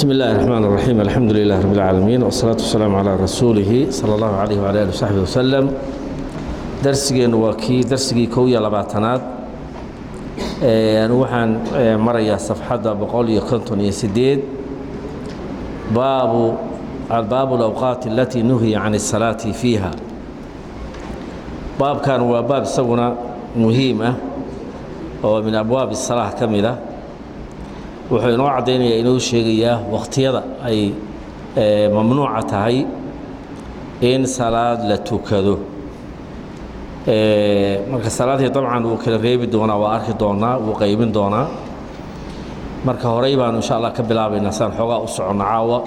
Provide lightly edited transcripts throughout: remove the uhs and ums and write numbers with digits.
بسم الله الرحمن الرحيم، الحمد لله رب العالمين، والصلاة والسلام على رسوله صلى الله عليه وعلى آله وصحبه وسلم. Darsigeennu waa kii darsigii 21aad. Waxaan marayaa safxadda 158, baabu baabu alawqaat alatii nuhiya can الsalaati fiiha. Baabkan waa baab isaguna muhiim ah oo min abwaabi الsalaa ka mid ah. Wuxuu inoo caddaynaya, inoo sheegayaa wakhtiyada ay mamnuuca tahay in salaad la tukado. Marka salaadii dabcan wuu kala reebi doonaa, waa arki doonaa, wuu qaybin doonaa. Marka horey baanu insha Allah ka bilaabaynaa saan xoogaa u soconno caawa.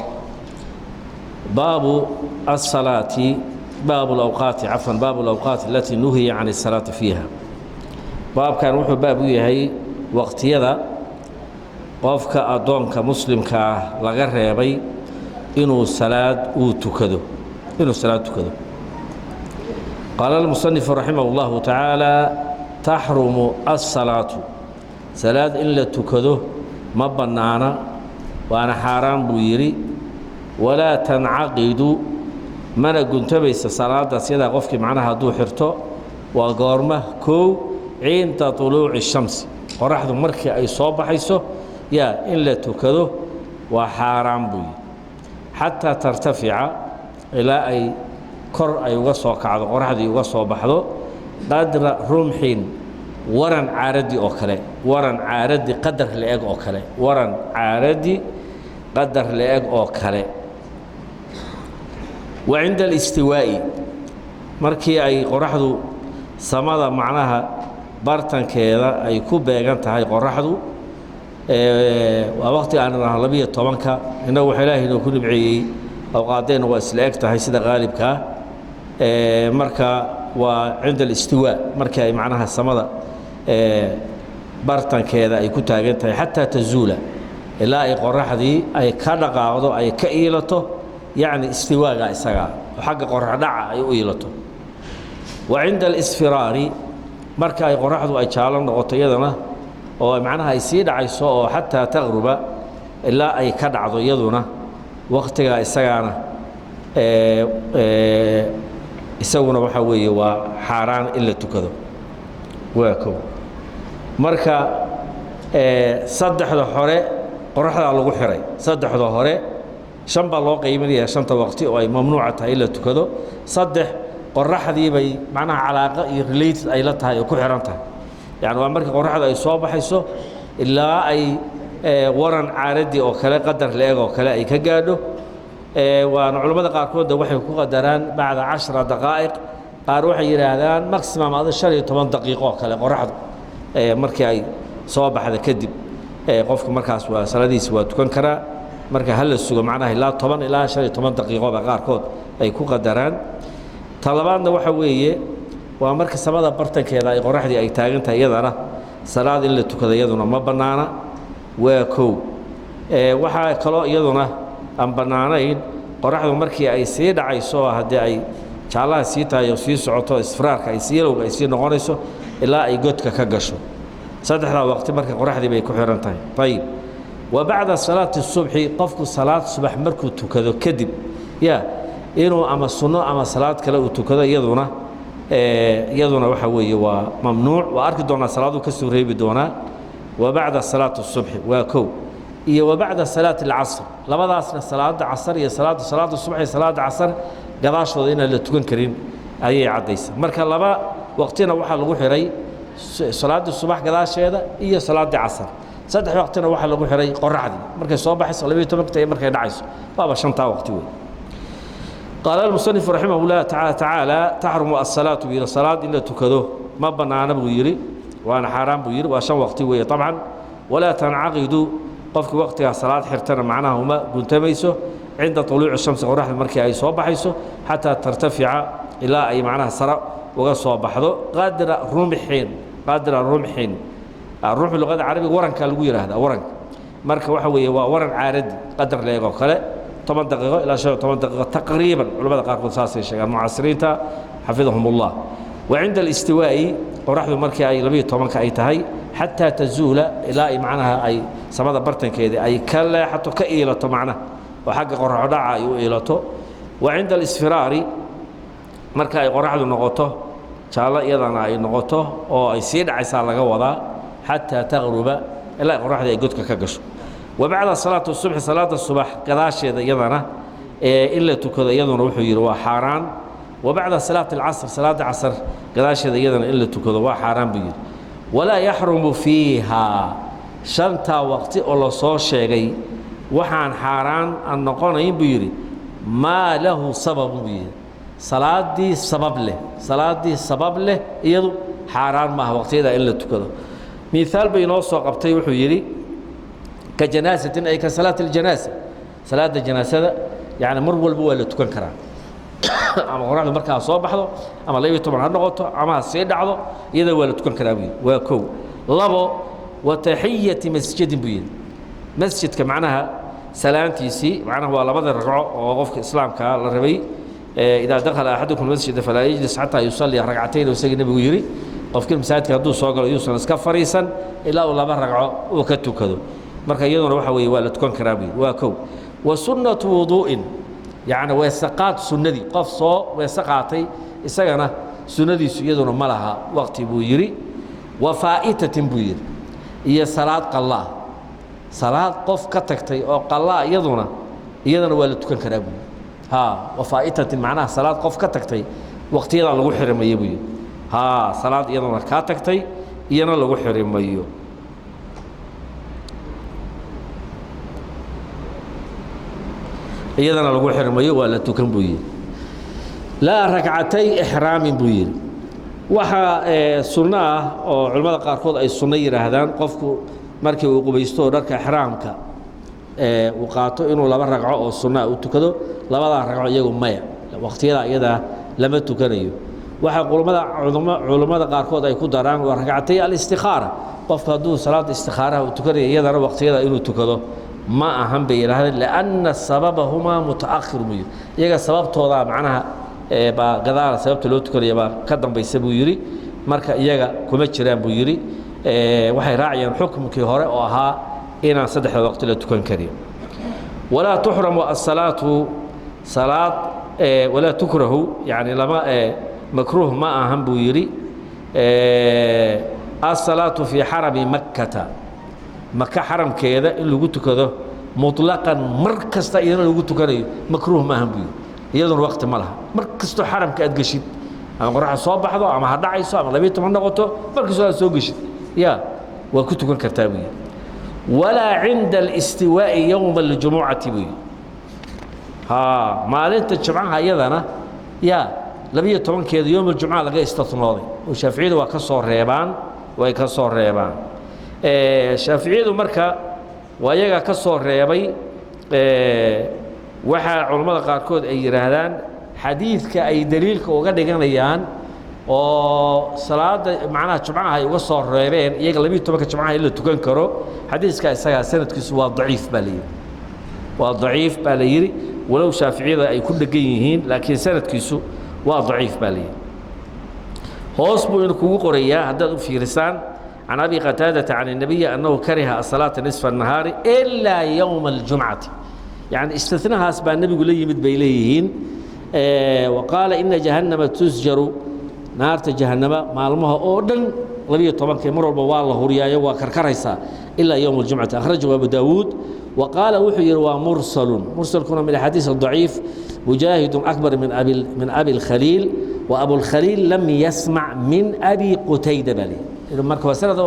Baabu asalaati, baabu lawqaati, cafwan, baabu alawqaati alatii nuhiya can الsalaati fiiha. Baabkan wuxuu baab u yahay waqtiyada qofka addoonka muslimka ah laga reebay inuu salaad uu tukado, inuu salaad tukado. Qaala almusanifu raximah اllahu tacaala: taxrumu asalaatu, salaad in la tukado ma bannaana, waana xaaraan buu yidhi. Walaa tancaqidu, mana guntamaysa salaadaas yadaa qofkii macnaha hadduu xirto. Waa goorma? Kow, cinda طuluuci الshamsi, qoraxdu markii ay soo baxayso yaa in la tukado waa xaaraan buu yidhi, xataa tartafica, ilaa ay kor ay uga soo kacdo, qoraxdii uga soo baxdo, qadra rumxin, waran caaradii oo kale, waran caaradi qadar la-eg oo kale, waran caaradi qadar la-eg oo kale. Wa cinda alistiwaa'i, markii ay qoraxdu samada macnaha bartankeeda ay ku beegan tahay qoraxdu, waa waqti aan idhaahno 12-ka. Innagu waxa ilaahay inoo ku nibceeyey awqaadeenna waa isla eg tahay sida qaalibkaa. Marka waa cinda alistiwaa, markii ay macnaha samada bartankeeda ay ku taagan tahay, xataa tazuula, ilaa ay qoraxdii ay ka dhaqaaqdo, ay ka iilato, yacni istiwaaga isagaa oo xagga qorax dhaca ay u iilato. Wa cinda alisfiraari, marka ay qoraxdu ay jaallo noqoto iyadana oo macnaha ay sii dhacayso, oo xataa taqruba, ilaa ay ka dhacdo iyaduna waktigaa isagaana, isaguna waxaa weeye waa xaaraan in la tukado. Waa kow. Marka saddexda hore qoraxdaa lagu xiray, saddexda hore shan baa loo qaybinayaa, shanta waqti oo ay mamnuuca tahay in la tukado. Saddex qoraxdii bay macnaha calaaqa iyo related ay la tahay oo ku xiran tahay, yani waa markii qoraxdu ay soo baxayso ilaa ay waran caaradii oo kale qadar la-eg oo kale ay ka gaadho. Waana culimmada qaarkoodda waxay ku qadaraan bacda 10 daqaa'iq, qaar waxay yidhaahdaan maximum ada 15 daqiiqo oo kale qoraxdu markii ay soo baxda kadib qofku markaas waa saladiisi waa tukan karaa. Marka hala sugo macnaha ilaa 10 ilaa 15 daqiiqo ba qaarkood ay ku qadaraan. Ta labaadna waxa weeye waa marka samada bartankeeda ay qoraxdii ay taagan tahay, iyadana salaad in la tukado iyaduna ma bannaana. Waa kow. Waxaa kaloo iyaduna aan bannaanayn qoraxdu markii ay sii dhacayso, haddii ay jaallaha sii tahay oo sii socoto, isfiraarka ay sii yalowga ay sii noqonayso ilaa ay godka ka gasho. Saddexdaa waqti marka qoraxdii bay ku xihan tahay. Ayib. Wa bacda salaati subxi, qofku salaad subax markuu tukado kadib ya inuu ama sunno ama salaad kale uu tukado iyaduna waxa weeye waa mamnuuc. Waa arki doonaa, salaaduu ka soo reebi doonaa. Wa bacda salaati subxi waa kow, iyo wa bacda salaati alcasr, labadaasna salaada casar iyo salaada subax iyo salaada casar gadaashooda inaan la tukan karin ayay caddaysa. Marka laba waqtina waxaa lagu xiray salaaddii subax gadaasheeda iyo salaaddii casar. Saddex waqtina waxaa lagu xiray qoraxdii markay soo baxayso 12-ka iyo markay dhacayso. Waaba shantaa waqti wey. Qaala almusanifu raximah llah tacaala: taxrumu asalaatu buu yidhi, salaad in la tukado ma bannaana buu yidhi, waana xaaraan buu yidhi. Waa shan waqti weeye dabcan. Walaa tancaqidu, qofkii waqtigaa salaad xirtana macnaha uma guntamayso, cinda طuluuci shamsi, qoraxda markii ay soo baxayso, xataa tartafica, ilaa ay macnaha sara uga soo baxdo, qadra rumxin, qadra rumxin. Ruuxu luqada carabiga warankaa lagu yidhaahdaa, waranka. Marka waxa weeye waa waran caaradi qadar leeg oo kale, 10 daqiiqo ilaa 15 daqiiqo taqriiban, culamada qaarkood saasay sheegaan mucaasiriinta xafidahum ullah. Wa cinda alistiwaa'i, qoraxdu markii ay 12-ka ay tahay, xataa tazuula, ilaa ay macnaha ay samada bartankeeda ay ka leexato, ka iilato macnaha, oo xagga qoraxodhaca ay u iilato. Wa cinda alisfiraari, marka ay qoraxdu noqoto jaallo, iyadana ay noqoto oo ay sii dhacaysaa laga wadaa, xataa taqruba, ilaa ay qoraxdii ay godka ka gasho. Wa bacda salaati subxi, salaada subax gadaasheeda iyadana in la tukado iyaduna wuxuu yidhi waa xaaraan. Wa bacda salaati alcasr, salaada casr gadaasheeda iyadana in la tukado waa xaaraan buu yidhi. Walaa yaxrumu fiihaa, shantaa waqti oo lasoo sheegay waxaan xaaraan aan noqonayn buu yidhi maa lahu sababun buu yidhi, salaadii sabab leh, salaadii sabab leh iyadu xaaraan maaha waqtiyadaa in la tukado. Miaal bay inoo soo qabtay, wuxuu yidhi ka janaasatin, ay ka salaati aljanaasa, salaada janaasada, yacni mar walba waa la tukan karaa, ama qoraxdu markaa soo baxdo ama 12 ha noqoto ama ha sii dhacdo, iyada waa la tukan karaa buu yidhi. Waa kow. Labo, wa taxiyati masjidin buu yidhi, masjidka macnaha salaantiisii, macnaha waa labada ragco oo qofka islaamkaa la rabay. Idaa dakhala axadukum masjida falaa yajlis xataa yusalliya ragcatayn, isagii nebigu yidhi qofkii masaajidka hadduu soo galo yuusan iska fariisan ilaa uu laba ragco uu ka tukado. Marka iyaduna waxa weeye waa la tukan karaa buu yidhi. Waa kow. Wa sunnatu wuduu'in, yacni weesaqaad sunnadii, qof soo weese qaatay isagana sunnadiisu iyaduna ma laha waqti buu yidhi. Wa faa'itatin buu yidhi, iyo salaad qallaa, salaad qof ka tagtay oo qallaa iyaduna, iyadana waa la tukan karaa buu yidhi. Ha, wa faa'itatin macnaha salaad qof ka tagtay waqtiyadaa lagu xirimayo buu yidhi. Ha, salaad iyaduna kaa tagtay iyana lagu xirimayo, iyadana lagu xirmayo, waa la tukan buu yidhi. Laa ragcatay ixraamin buu yidhi. Waxaa sunno ah oo culimmada qaarkood ay sunno yidhaahdaan, qofku markii uu qubaysto oo dharka ixraamka uu qaato inuu laba ragco oo sunnaa u tukado. Labadaa ragco iyagu maya, waqtiyadaa iyadaa lama tukanayo. Waxaa culmada culummada qaarkood ay ku daraan waa ragcatay alistikaara, qofku hadduu salaada istikaaraha uu tukanaya iyadana waqtiyada inuu tukado ma ahan bay yidhaahdeen, lianna sababahumaa mutaakhir buu yidhi. Iyaga sababtoodaa macnaha baa gadaala, sababta loo tukanaya baa ka dambaysa buu yidhi. Marka iyaga kuma jiraan buu yidhi, waxay raacayaan xukumkii hore oo ahaa inaan saddexda waqti la tukan karin. Walaa tuxramu asalaatu, salaad walaa tukrahu, yani lama makruuh ma ahan buu yidhi asalaatu fii xarami makkata, maka xaramkeeda in lagu tukado muطlaqan, mar kasta iyadana lagu tukanayo makruuh ma ahan buu yidhi. Iyaduna waqti ma laha, mar kastoo xaramka aad geshid, ama qoraxda soo baxdo ama ha dhacayso ama 12 noqoto, mar kastoo aad soo geshid ya waa ku tukan kartaa buu yidhi. Walaa cinda alistiwaa'i yowma aljumucati buu yidhi. Ha, maalinta jimcaha iyadana ya 12-keeda yowm aljumca laga istinooday oo shaaficiyadu waa ka soo reebaan, way ka soo reebaan shaaficiyadu. Marka waa iyaga ka soo reebay. Waxaa culammada qaarkood ay yidhaahdaan xadiidka ay daliilka uga dhiganayaan oo salaada macnaha jumcaha ay uga soo reebeen iyaga 12-ka jumcaha in la tukan karo, xadiiska isagaa sanadkiisu waa daciif baa la yidhi, waa daciif baa la yidhi, walow shaaficiyada ay ku dhegan yihiin, laakiin sanadkiisu waa daciif baa la yidhi. Hoos buu inu kugu qorayaa haddaad u fiirisaan: can abi qataadata can الnabiyi annahu kariha asalaata nisfa الnahaari ilaa yowma اljumcati, yani istinahaas baa nebigu la yimid bay leeyihiin. Wa qaala ina jahannama tusjaru, naarta jahannama maalmaha oo dhan 12-kii mar walba waa la huriyaayo, waa karkaraysaa, ilaa yowm اljumcati. Akhrajahu abu daawuud wa qaala, wuxuu yidhi waa mursalun, mursalkuna min axaadiis daciif. Mujaahidun akbar min abi اlkhaliil, wa abulkhaliil lam yasmac min abi qutayda baa layidhi. Marka waa sanad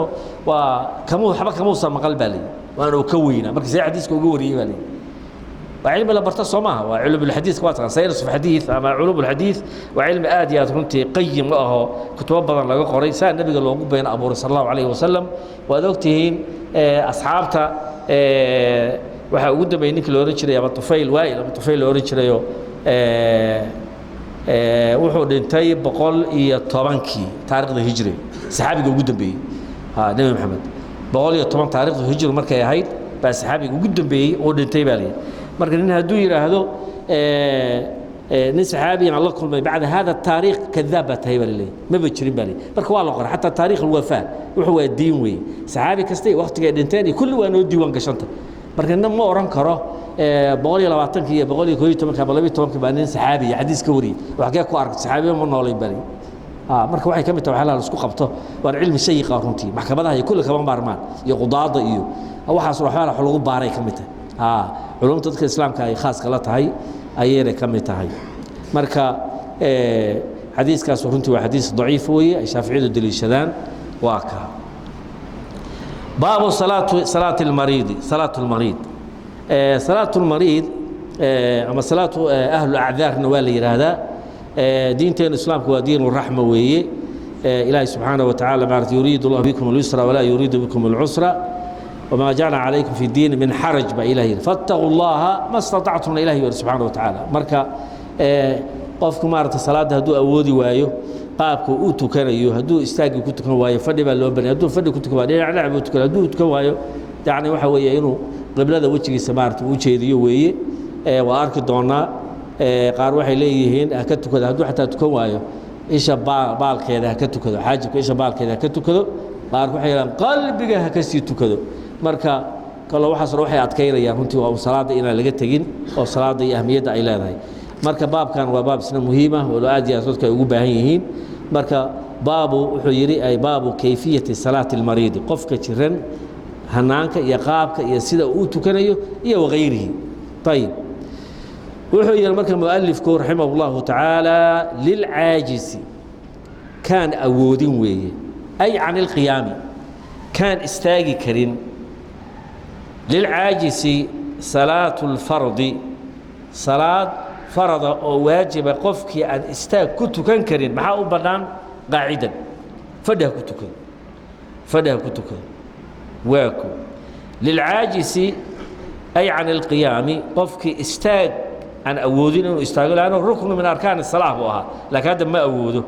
waa kamuu waxba kamuusan maqal baa layidhi, waana uu ka weynaa, marka see xadiiska uga wariyey baa layidhi. Waa cilmi la barto soo maaha, waa culum ulxadiiska, waa taqaan sayns of xadiid ama culum ulxadiid, waa cilmi aad iyo aad runtii qayim u ahoo kutubo badan laga qoray, saa nebiga loogu been abuuray sala allahu calayhi wasalam. Waad ogtihiin asxaabta waxaa ugu dambeeyey ninkii la odhan jiray Abu Tufayl, Waa'il Abu Tufayl la odhan jirayoo wuxuu dhintay 110-kii taarikhda hijriga, saxaabiga ugu dambeeyey ha nebi Maxamed 110 taarikhda hijri markay ahayd baa saxaabiga ugu dambeeyey oo dhintay baa layidhi. Marka nin hadduu yidhaahdo Nin saxaabiyan aan la kulmay bacda hada taariikh, kadaab baa tahay baa laleeyahy, maba jirin baa laleeyahy. Marka waa la qoray xataa taariikh alwafaa, wuxuu waa diin weeye. Saxaabi kasta iyo waqtigay dhinteen iyo kulli waa noo diiwaan gashanta. Marka nin ma oran karo 120-kii iyo 111-kii ama 12-kii baa nin saxaabiya xadiis ka wariyey. Waxgee ku aragtay? Saxaabiya ma noolayn baa laleeyahy. Marka waxay ka mid tahay waxyaalaha la isku qabto, waan cilmi shayiqa runtii. Maxkamadaha iyo kulli kama maarmaan, iyo qudaada iyo waxaas, waxyaalaha wax lagu baaray ka mid tahay. Culumta dadka islaamka ay khaaska la tahay ayayna ka mid tahay. Marka xadiiskaas runtii waa xadiis daciif weeye ay shaaficiyadu deliishadaan. Waa ka baabu salaati almariidi, salaatu almariid, salaatu almariid ama salaatu ahlu acdaarna waa la yidhaahdaa. Diinteenu islaamku waa diin raxma weeye. Ilaahi subxaanaه wa tacaala maarata yuriidu allahu bikum اlyusra walaa yuriidu bikum اlcusra, wmaa jacala calaykum fi diin min xaraj baa ilah yidhi, fattaquu llaha ma staطactumna, ilah yidhi subxaana wa tacaala. Marka qofku maarata salaadda hadduu awoodi waayo qaabka uu tukanayo, hadduu istaaggii ku tukan waayo, fadhi baa loo banay. Hadduu fadhi ku tukan waayo, dhinac dhinac buu tukan. Hadduu tukan waayo, yacni waxa weeye inuu qiblada wejigiisa maarata u jeediyo weeye. Waa arki doonaa, qaar waxay leeyihiin ha ka tukado, hadduu xataa tukan waayo isha baalkeeda ha ka tukado, xaajibka isha baalkeeda ha ka tukado. Qaar waxay yidhahaan qalbiga ha ka sii tukado. Marka kalo waxaas dhan waxay adkaynayaan runtii waa un salaadda inaan laga tegin oo salaadda iyo ahmiyadda ay leedahay. Marka baabkan waa baab isna muhiim ah oo aad iyo aad dadku ay ugu baahan yihiin. Marka baabu wuxuu yidhi ay baabu kayfiyati salaati almariidi, qofka jiran hanaanka iyo qaabka iyo sida uu u tukanayo iyo wagayrihi. Ayib, wuxuu yidhi marka mualifku raximah اllahu tacaala: lilcaajisi, kaan awoodin weeye, ay can ilqiyaami, kaan istaagi karin. Lilcaajisi salaatu اlfardi, salaad farada oo waajiba qofkii aan istaag ku tukan karin maxaa u bannaan? Qaacidan, fadhi ha ku tukado, fadhi ha ku tukado. Waa ko lilcaajisi ay can ilqiyaami, qofkii istaag aan awoodin inuu istaago, lanno ruknu min arkaan الsalaa buu ahaa, laakiin hadda ma awoodo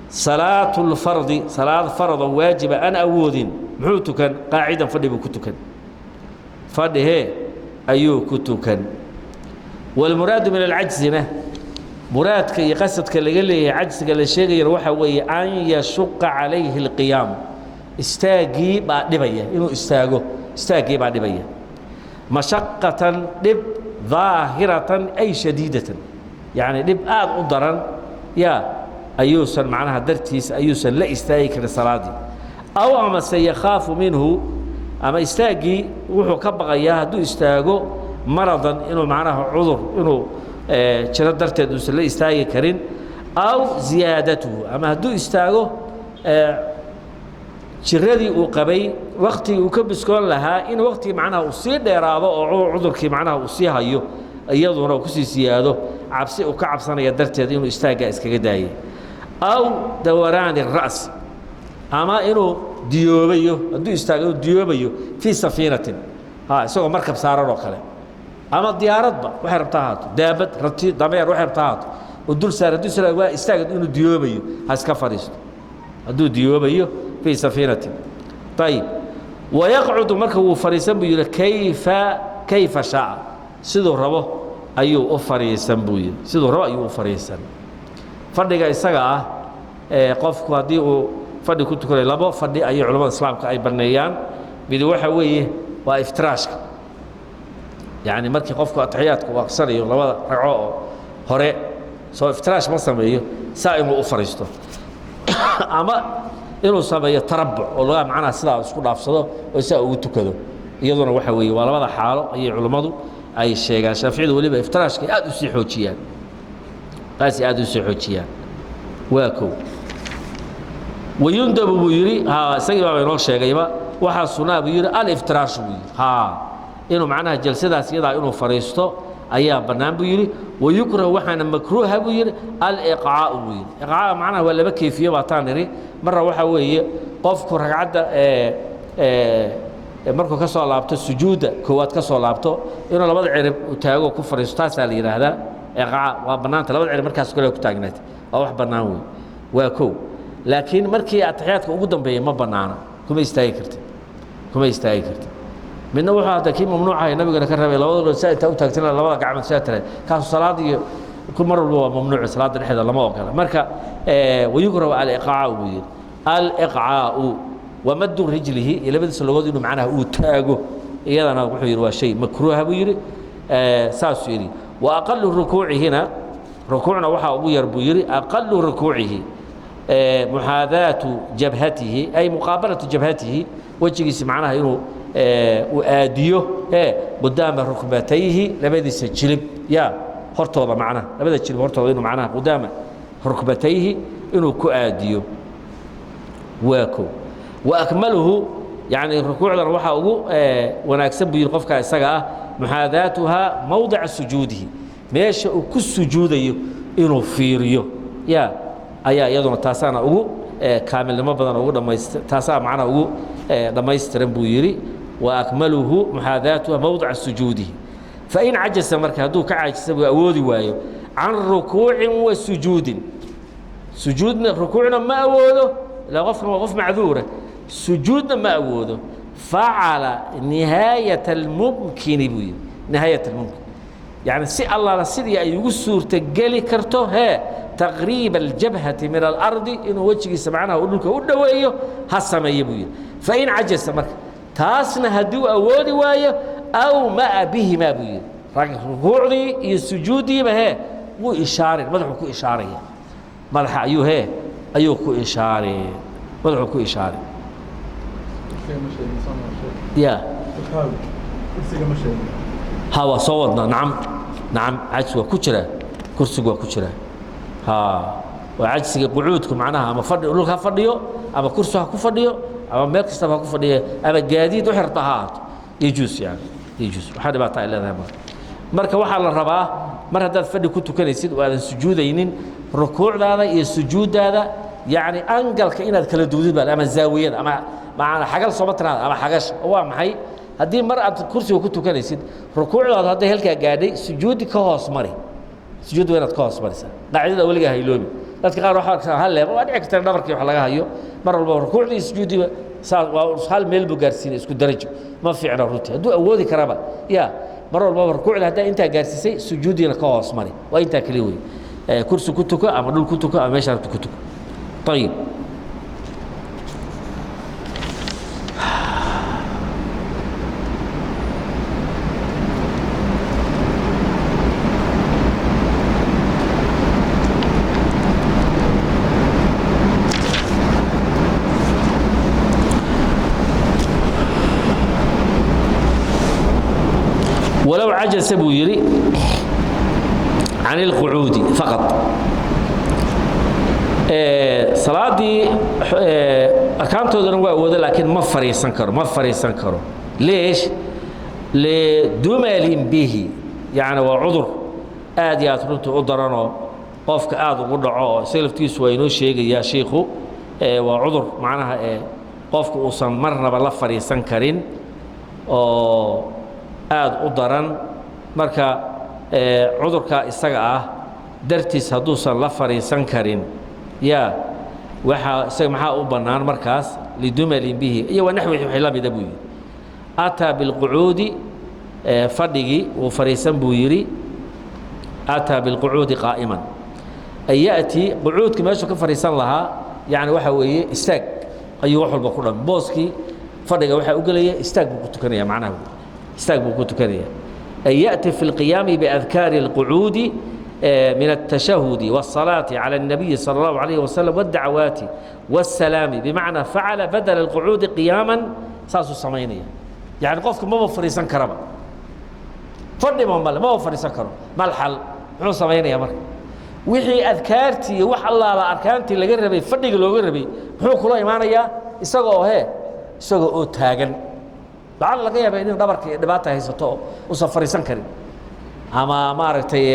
salaatu اlfardi, salaad farado waajiba aan awoodin, muxuu tukan? Qaacidan, fadhi buu ku tukan, fadhihee ayuu ku tukan. Wاlmuraadu min alcajzina, muraadka iyo qasadka laga leeyahay cajsiga la sheegayana waxaa weeye an yashuqa calayhi اlqiyaam, istaaggii baa dhibaya, inuu istaago istaaggii baa dhibaya, mashaqatan, dhib, daahiratan ay shadiidatan, yacni dhib aad u daran yaa ayuusan macnaha dartiis ayuusan la istaagi karin salaaddii. Aw amase yakhaafu minhu, ama istaaggii wuxuu ka baqayaa hadduu istaago maradan, inuu macnaha cudur inuu jiro darteed uusan la istaagi karin. Aw ziyaadatuhu, ama hadduu istaago jiradii uu qabay waktigii uu ka biskoon lahaa in waktigii macnaha uu sii dheeraado oo cudurkii macnaha uu sii hayo iyaduna uu kusii siyaado, cabsi uu ka cabsanaya darteed inuu istaaggaa iskaga daayay. Aw dawaraani الra's, ama inuu diyoobayo, hadduu istaago inuu diyoobayo, fii safiinatin, ha isagoo markab saaran oo kale ama diyaaradba, waxay rabtaa ahaato, daabad, rati, dameer, waxay rabtaa ahaato oo dul saar, hadduu isla waa istaag inuu diyoobayo, ha iska fadhiisto hadduu diyoobayo fii safiinatin. Ayib, wayaqcudu, marka wuu fadhiisan buu yidhi, kayfa shaaa, siduu rabo ayuu u fadhiisan buu yidhi, siduu rabo ayuu u fadhiisan. Fadhiga isaga ah ee qofku haddii uu fadhi ku tukanayo, labo fadhi ayay culamada islaamka ay banneeyaan. Mid waxa weeye waa iftiraashka, yacni markii qofku ataxiyaadka uu aqsanayo labada ragco oo hore, soo iftiraash ma sameeyo, saa inuu u fadhiisto ama inuu sameeyo tarabuc oo laga macnaha sidaa isku dhaafsado oo sidaa ugu tukado. Iyaduna waxa weeye waa labada xaalo ayay culummadu ay sheegaan. Shaaficiyadu weliba iftiraashkay aad u sii xoojiyaan, taasay aad u sii xoojiyaan. Waa kow. Wayundabu buu yidhi, ha isagii baaba inoo sheegayba, waxaa sunaa buu yidhi aliftiraashu buu yidhi, ha inuu macnaha jalsadaas iyadaa inuu fadhiisto ayaa bannaan buu yidhi. Wayukrahu, waxaana makruuha buu yidhi, aliqcaa'u buu yidhi. Iqcaa macnaha waa laba kayfiyo baataan nidhi. Marna waxaa weeye qofku ragcadda markuu ka soo laabto sujuudda koowaad ka soo laabto inuu labada cirib u taago ku fadhiisto, taasaa la yidhaahdaa iqcaa, waa bannaanta labada cirib markaas kale ku taagnaatay, waa wax bannaan wey. Waa kow. Laakiin markii ataxiyaadka ugu dambeeya ma bannaana, kuma istaagi kartid, kuma istaagi kartid. Midna wuxuu hadda kii mamnuucahay nabigana ka rabay labada lood saa intaa u taagtan, labada gacmood saa tiraad, kaasu salaad iyo ku mar walba waa mamnuuc, salaada dhexdeeda lama ogola. Marka wayukrahu aliqaacu buu yidhi, aliqcaa'u wamaddu rijlihi, iyo labadiisa logood inuu macnaha uu taago, iyadana wuxuu yidhi waa shay makruuha buu yidhi, saasuu yidhi. Wa aqalu rukuucihina, rukuucna waxaa ugu yar buu yidhi, aqalu rukuucihi muxaadaatu jabhatihi, ay muqaabalatu jabhatihi, wejigiisa macnaha inuu uu aadiyo qudaama rukbatayhi, labadiisa jilib ya hortooda, macnaha labada jilib hortooda inuu macnaha qudaama rukbatayhi inuu ku aadiyo, waa kow. Wa akmaluhu, yani rukuucdan waxaa ugu wanaagsan buu yidhi qofka isaga ah muxaadaatuhaa mowdica sujuudihi, meesha uu ku sujuudayo inuu fiiriyo ya ayaa iyaduna taasaana ugu kaamilnimo badan ugu dhamayst, taasaa macnaha ugu dhammaystiran buu yidhi. Wa akmaluhu muxaadaatuha mowdica sujuudihi. Fain cajasa, marka hadduu ka caajisa buu awoodi waayo can rukuucin wa sujuudin, sujuudna rukuucna ma awoodo, ilaa qofkan waa qof macduura, sujuudna ma awoodo, facala nihaayat almumkini buu yidhi, nihaayat almumkin, yani si allaala sidii ay ugu suurtogeli karto hee taqriiba aljabhati min alardi, inuu wejigiisa macnaha uu dhulka u dhoweeyo ha sameeyo buu yidhi. Fain cajasa, marka taasna haddii uu awoodi waayo, aw maa bihimaa buu yidhi, rukuucdii iyo sujuuddiiba hee wuu ishaarin, madaxuu ku ishaaraya, madaxa ayuu hee ayuu ku ishaari, madaxuu ku ishaari ya. Ha, waa soo wadnaa. Nacam, nacam, cajsi waa ku jiraa, kursigu waa ku jiraa. Ha, waa cajsiga qucuudku macnaha, ama fadhi dhulka ha fadhiyo, ama kursi ha ku fadhiyo, ama meel kastaba ha ku fadhiyo, ama gaadiid u xirta ha ahaato, yajuus yani, yajuus, waxaa dhibaata ay leedahay marka. Marka waxaa la rabaa mar haddaad fadhi ku tukanaysid oo aadan sujuudaynin, rukuucdaada iyo sujuuddaada yacni angalka inaad kala duwdid baa, ama zaawiyada, ama macanaa xagal sooma tiraada ama xagasha. Waa maxay? Haddii mar aad kursiga ku tukanaysid, rukuucdaadu hadday halkaa gaadhay, sujuudi ka hoos mari, sujuud waa inaad ka hoos marisaa. Qaacidada weligaa hayloobi. Dadka qaar waxaa arkaysaa hal leeba, waa dhici karta in dhabarkii wax laga hayo, mar walba rukuucdii iyo sujuuddiiba saa waa hal meel buu gaarsiinay, isku darajo ma fiicna runtii. Hadduu awoodi karaba ya mar walbaba rukuucda haddaa intaa gaarsiisay, sujuuddiina ka hoos mari, waa intaa keliya wey. Kursi ku tuko ama dhul ku tuko ama meesha rabta ku tuko. Ayib. Walow cajasa buu yidhi can ilqucuudi faqad, salaadii arkaantoodana waa awoodo, laakiin ma fariisan karo, ma fariisan karo. Leesh? Lidumalin bihi, yacni waa cudur aad iyo aad runtii u daranoo qofka aada ugu dhaco, oo isaga laftiisu waa inoo sheegayaa shiikhu. Waa cudur macnaha qofka uusan marnaba la fadhiisan karin oo aada u daran. Marka cudurkaa isaga ah dartiis hadduusan la fadhiisan karin, ya waxaa isaga maxaa u bannaan markaas? Lidumalin bihi iyo wa naxwihi, wixii la mida buu yidhi, ataa bilqucuudi, fadhigii wuu fadhiisan buu yidhi, ataa bilqucuudi qaa'iman, ay ya'tii qucuudki meeshuu ka fadhiisan lahaa, yacni waxa weeye istaag ayuu wax walba ku dhan, booskii fadhiga waxaa u gelaya istaag buu ku tukanaya, macnaha istaag buu ku tukanaya. Ay ya'ti fi lqiyaami biadkaari alqucuudi من التشهد والصلاة على النبي صلى الله عليه وسلم والدعوات والسلام، بمعنى فعل بدل القعود قياما، saasuu samaynaya. Yani qofku maba fadhiisan karaba, fadhiba male, maba fadhiisan karo, mal xal muxuu samaynaya marka? Wixii adkaartii iyo wax allaala arkaantii laga rabay fadhiga looga rabay muxuu kula imaanayaa? Isagoo hee, isagoo oo taagan. Lacala laga yaaba inuu dhabarka iyo dhibaata haysato oo uusan fadhiisan karin, ama maaragtay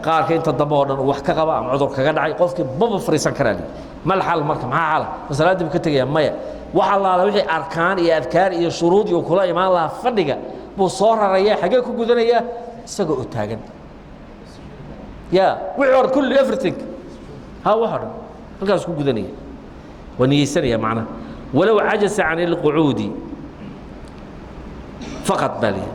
qaarka inta dambe oo dhan uu wax ka qaba ama cudur kaga dhacay, qofkii maba fadhiisan karaa li. Mal xal marka? Maxaa xala? Ma salaaddii buu ka tegaya? Maya. Wax allaala wixii arkaan iyo adkaar iyo shuruud iyo kula imaan lahaa fadhiga buu soo raraya, xaggee ku gudanayaa? Isagoo oo taagan ya wixii hore kulli everything ha wax oo dhan halkaas ku gudanaya, waa niyeysanaya macnaha. Walow cajasa can ilqucuudi Faqad baa lihi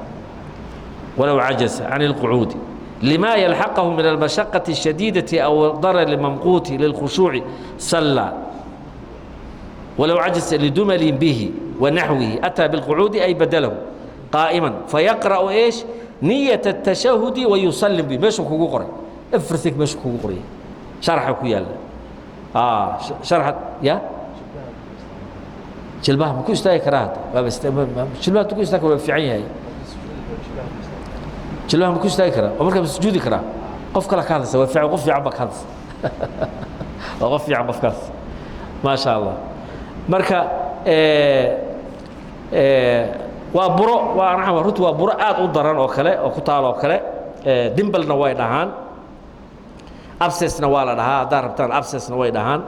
walow cajaza can اlqucuudi lima yalxaqahu min almashaqati الshadiidati aw darar mamquuti lilkhushuuci sallaa. Walow cajaza lidumalin bihi wanaxwihi ataa bilqucuudi ay badalahu qaa'iman fayaqra'u eesh niyat الtashahudi wayusallim bi. Meeshuu kugu qoray everything, meeshuu kugu qoray sharxa ku yaalla, sharxa ya. Jilbaha ma ku istaagi karaa hadda? Waaba jilbaha ku istaagi waa fiican yahay. Jilbaha ma ku istaagi karaa oo markaa ma sujuudi karaa? Qof kale ka hadlaysa waa fiican, qof fiican baa ka hadlaysa, waa qof fiican qofkaas, maa sha Allah. Marka waa buro, waa runti waa buro aad u daran oo kale oo ku taal oo kale. Dimbalna way dhahaan, abscessna waa la dhahaa haddaad rabtaan, abscessna way dhahaan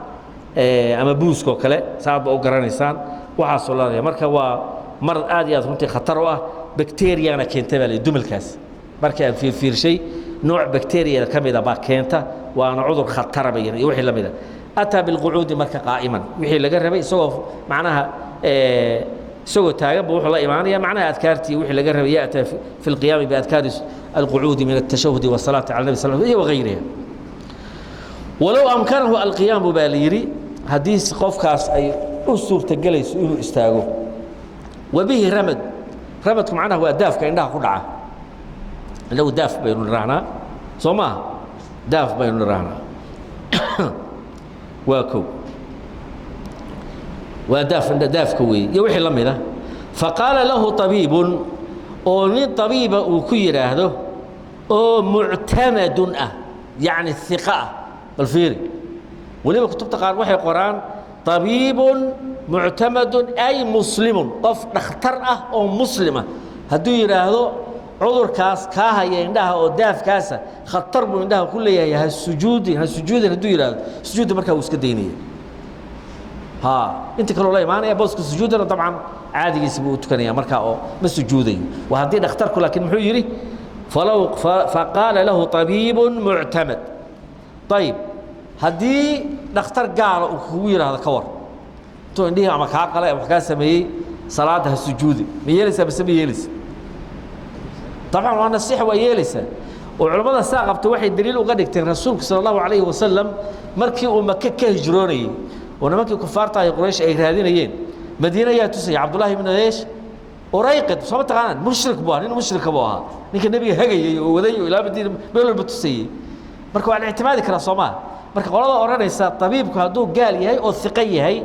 ama buuska oo kale, saad ba u garanaysaan waxaasoo leedahay. Marka waa marad aad iyo aad runtii khatar u ah, bacteriana keenta baa la dumalkaas. Markii aan fiirfiirshay, nooc bacteriyada ka mida baa keenta, waana cudur khatara bay iyo wixii la mida. Ataa bilqucuudi marka qaa'iman, wixii laga rabay isagoo macnaha isagoo taagan ba wuxuu la imaanaya macnaha adkaartii wixii laga rabay. Ya'taa fi lqiyaami biadkaari alqucuudi min altashahudi wasalaati cala nabi sal iyo wagayriha. Walow amkanahu alqiyaamu baa la yidhi, haddii qofkaas ay u suurtagelayso inuu istaago, wabihi ramad. Ramadku macnaha waa daafka indhaha ku dhaca. Innagu daaf baynu nidhaahnaa, soo maaha? Daaf baynu nidhaahnaa, waa kow, waa daaf, daafka weeye iyo wixii la mid ah. Faqaala lahu طabiibun, oo nin طabiiba uu ku yidhaahdo oo muctamadun ah, yacni hiqa ah. Bal fiiri, weliba kutubta qaar waxay qoraan طabiibun muctamadun ay muslimun, qof dhakhtar ah oo muslima hadduu yidhaahdo cudurkaas kaa haya indhaha oo daafkaasa khatar buu indhaha ku leeyahay, ha sujuudin, ha sujuudin hadduu yidhaahdo, sujuudda markaa wuu iska daynaya. Ha inta kaloo la imaanaya booska sujuudana dabcan caadigiisa buu u tukanaya markaa oo ma sujuudayo, waa haddii dhakhtarku. Laakiin muxuu yidhi? Falow faqaala lahu طabiibun muctamad. Ayib, haddii dhakhtar gaala uu kugu yidhaahdo, ka war intuu indhihii ama kaa qalay ama wax kaa sameeyey, salaadda ha sujuudi, ma yeelaysaa mise ma yeelaysa? Dabcan waa nasiixa, waa yeelaysaa. Oo culammada saa qabta waxay daliil uga dhigteen rasuulku sala allahu calayhi wasalam markii uu Maka ka hijroonayey oo nimankii kufaarta ahi Quraysh ay raadinayeen, Madiine ayaa tusaya? Cabdullahi ibnu eesh Urayqid, soo ma taqaanaan? Mushrik buu ahaa, nin mushrika buu ahaa, ninka nebiga hagayey oo waday oo ilaa Madiina meel walba tusayey. Marka waa la ictimaadi karaa, soo maa? Marka qolada odhanaysa tabiibku hadduu gaal yahay oo hiqo yahay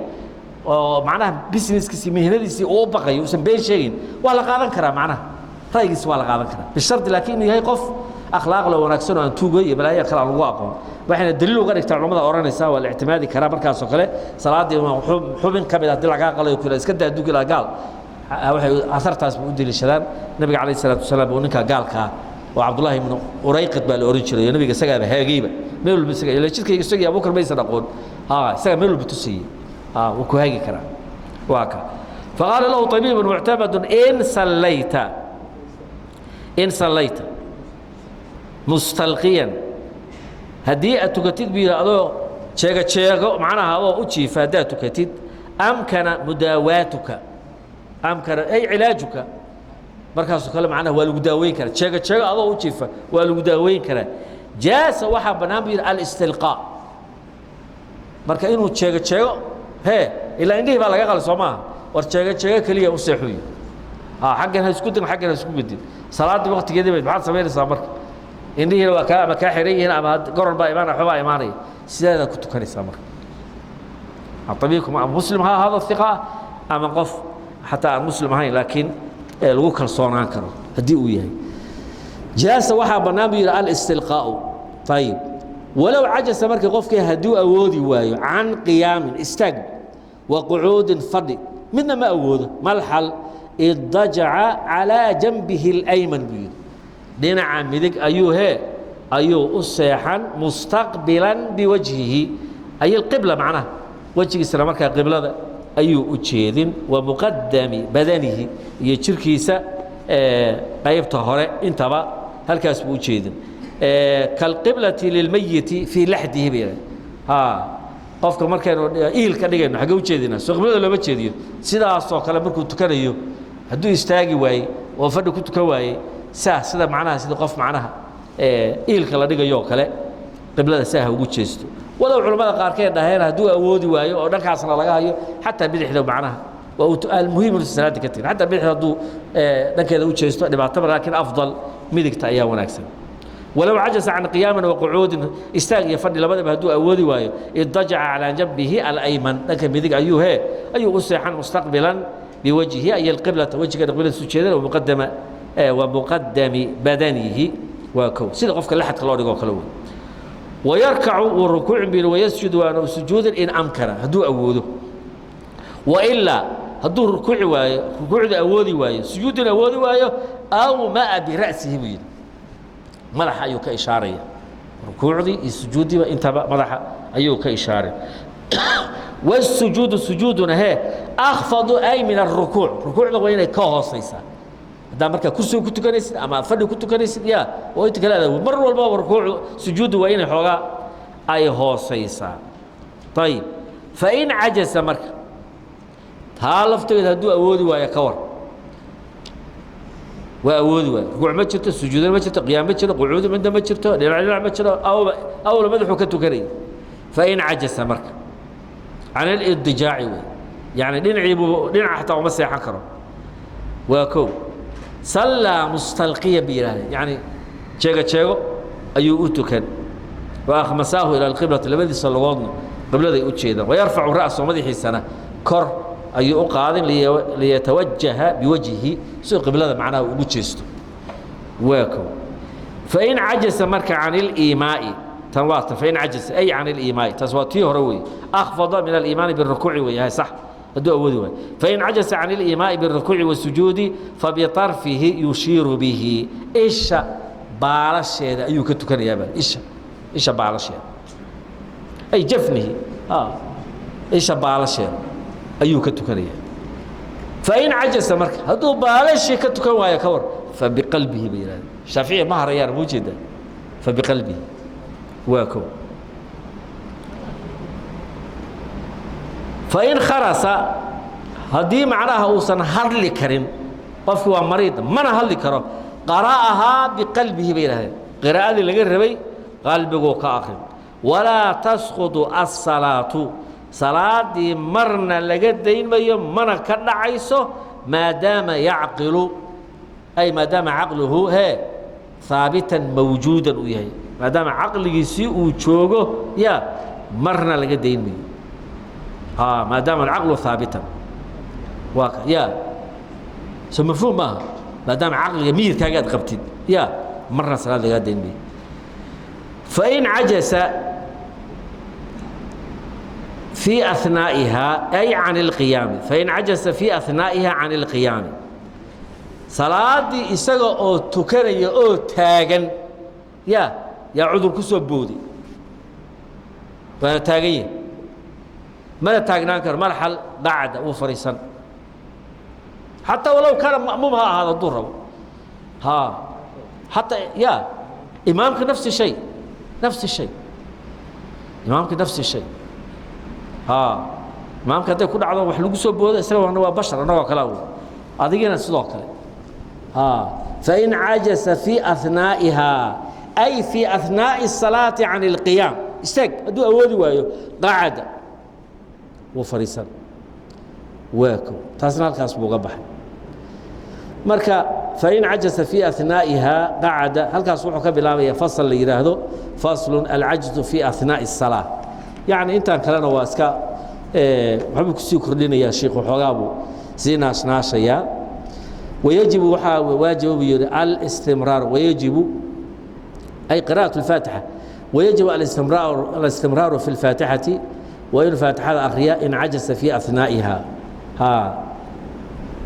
oo macnaha businesskiisii mihnadiisii uu u baqayo, uusan been sheegin, waa la qaadan karaa, macnaha ra'yigiisa waa la qaadan karaa, bishardi laakiin inuu yahay qof akhlaaq le wanaagsan oo aan tuugo iyo balaayo kale aan lagu aqoon. Waxayna daliil uga dhigtaa culamada odhanaysa waa la ictimaadi karaa markaasoo kale salaaddii xubin ka mid ah haddii lagaa qalayo kula iska daa dugi laa gaal. Waxay asartaas bu u deliishadaan nabiga calayhi salaatu wasalaam oo ninka gaalka ah oo Cabdullaahi ibnu Urayqid baa la ohan jiray oo nabiga isagaaba haagayba meel walba, isaga ila jidka isagii Abuubakar maysan aqoon, ha isagaa meel walba tusayey, ha wuu ku haagi karaa. Waa ka faqaala lahu طabiibun muctamadun in sallayta mustalqiyan, haddii aad tukatid buu yidhi adoo jeego jeego, macnaha adoo u jiifa haddaad tukatid, amkana mudaawaatuka, amkana ay cilaajuka, markaasoo kale macnaha waa lagu daaweyn karaa. Jeego jeego adoo u jiifa waa lagu daaweyn karaa. Jaasa, waxaa bannaan buu yidhi alistilqaa. Marka inuu jeego jeego hee, ilaa indhihii baa laga qalay, soo maaha? War jeego jeego keliya u seexuy, ha xaggan ha isku din, xaggan ha isku bedin. Salaaddii waqtigeedii bay maxaad samaynaysaa? Marka indhihiina waa kaa ama kaa xiran yihiin ama goror baa imaanaya, waxbaa imaanaya, sideedaad ku tukanaysaa. Marka tabiibku ama muslim ha ahaado hiqa ah ama qof xataa aan muslim ahayn laakiin lagu kalsoonaan karo haddii uu yahay, jaasa, waxaa bannaan buu yidhi alistilqaa'u. Ayib, walow cajasa, markii qofkii hadduu awoodi waayo can qiyaamin, istaag, wa qucuudin, fadhi, midna ma awoodo, malxal? Idajaca calaa janbihi اlayman buu yidhi, dhinaca midig ayuu hee ayuu u seexan, mustaqbilan biwajhihi ay alqibla, macnaha wejigiisana markaa qiblada ayuu u jeedin, wa muqadami badanihi, iyo jirkiisa qaybta hore intaba halkaas buu u jeedin, kalqiblati lilmayiti fii laxdihi bay yidhahdeen. Ha qofka markaynu iil ka dhigayno xaggee u jeedinaa? Soo qiblada looma jeediyo? Sidaasoo kale markuu tukanayo hadduu istaagi waayey Oo fadhi ku tukan waayey, saa sida macnaha sida qof macnaha iilka la dhigayoo kale qiblada saa ha ugu jeesto. Walow culammada qaarkeed dhaheen hadduu awoodi waayo oo dhankaasna laga hayo, xataa bidixda macnaha waa almuhiim inuusan salaada ka tegin. Xataa bidixda hadduu dhankeeda u jeesto dhibaato ma, laakiin afdal midigta ayaa wanaagsan. Walow cajasa can qiyaamin wa qucuudin, istaag iyo fadhi labadaba hadduu awoodi waayo, idajaca calaa janbihi alayman, dhanka midig ayuu hee ayuu u seexan, mustaqbilan biwajhihi ay alqiblata, wejiga qiblada su jeedan, muqadama wa muqadami badanihi. Waa kow sida qofka laxadka loo dhigoo kale wey. Wayarkacu, wuu rukuucin buu yidhi, wayasjud, waana sujuudin, in amkana, hadduu awoodo. Wailaa hadduu rukuuci waayo, rukuucda awoodi waayo, sujuuddina awoodi waayo, awmaa bira'sihi buu yidhi, madaxa ayuu ka ishaaraya. Rukuucdii iyo sujuuddiiba intaba madaxa ayuu ka ishaaray. Wasujuudu, sujuuduna hee, akhfadu ay min arukuuc, rukuucda waa inay ka hoosaysaa. Haddaa markaa kursiga ku tukanaysid ama aad fadhi ku tukanaysid ya oo inta kale aad awood, mar walbaba rukuucu sujuuddu waa inay xoogaa ay hoosaysaa. Ayib, fain cajasa, marka taa lafteeda hadduu awoodi waayo, ka war waa awoodi waayo, rukuuc ma jirto, sujuudna ma jirto, qiyaam ma jiro, qucuudu midna ma jirto, dhinac dhinac ma jiro, awba awla madaxuu ka tukanayay. Fain cajasa marka can alidijaaci wey, yani dhinacii buu dhinaca xataa uma seexan karo. Waa kow, sallaa mustalqiyan bay yidhahdeen, yani jeego jeego ayuu u tukan. Wa akhmasaahu ila alqiblati, labadiisa lugoodna qibladay u jeedaan. Wayarfacu ra'sahu, madaxiisana kor ayuu u qaadin, liyatawajaha biwajhihi, si uu qiblada macnaha ugu jeesto. Waa kow, fain cajasa marka can iliimaa'i, tan waa tan. Fain cajasa ay can iliimaa'i, taas waa tii hore weeye, akhfada min aliimaani birukuuci weeye, sax. Hadduu awoodi waayo, fain cajasa can iliimaa'i birukuuci wasujuudi, fabiطarfihi yushiiru bihi, isha baalasheeda ayuu ka tukanayaaba, isha baalasheeda, ay jafnihi, isha baalasheeda ayuu ka tukanaya. Fain cajasa marka hadduu baalashii ka tukan waayo, ka war, fabiqalbihi bay yidhahdeen. Shaaficiya ma harayaan, muu jeedaa? Fabiqalbihi waa kow. Fain kharasa, haddii macnaha uusan hadli karin, qofki waa mariid mana hadli karo, qara'ahaa biqalbihi bay yidhahdeen, qiraa'adii laga rabay qalbiguu ka akrin. Walaa tasqutu asalaatu, salaadii marna laga dayn mayo, mana ka dhacayso, maadaama yacqilu, ay maadaama caqluhu hee haabitan mawjuudan uu yahay, maadaama caqligiisii uu joogo ya marna laga dayn mayo, maadaama alcaqlu haabitan. Waa ya so mafhuum maaha? Maadaama caqliga miyirkaaga aad qabtid ya marna salaad lagaa dayn mayo. Fain cajasa في أثنائها أي عن القيام، فإن عجز في أثنائها عن القيام، salaadii isaga oo tukanaya oo taagan ya yaa cudur ku soo booday, waana taagan yahay, mana taagnaan karo, marxal qacda, wuu fadhiisan, xataa walow kaana ma'muum ha ahaado hadduu rabo ha, xataa ya imaamka nafsi shay, nafsi shay, imaamka nafsi shay ha. Imaamka hadday ku dhacdo wax lagu soo boodo, isaga waa bashar annagoo kale wey, adigina sidoo kale ha. Fain cajasa fii أhnaa'iha ay fii أhnaaءi الصalaaةi can اlqiyaam, istaag hadduu awoodi waayo, qacada, wuu fadhiisan. Waa ko taasna halkaas buu uga baxay. Marka fain cajasa fii أhnaa'iha qacada, halkaas wuxuu ka bilaabaya fasl la yidhaahdo faslu alcajzu fii أhnaaءi الsalaaة. Yacni intaan kalena waa iska waxbuu kusii kordhinayaa shiikhu, xoogaa buu sii naashnaashayaa. Wayajibu, waxaa waajiba buu yihi, alistimraar, wayajibu ay qira'aة الfaatixa, wayajibu alistimraaru fi اlfaatixati, waa inuu faatixada akriya in cajasa fii أhnaa'iha ha.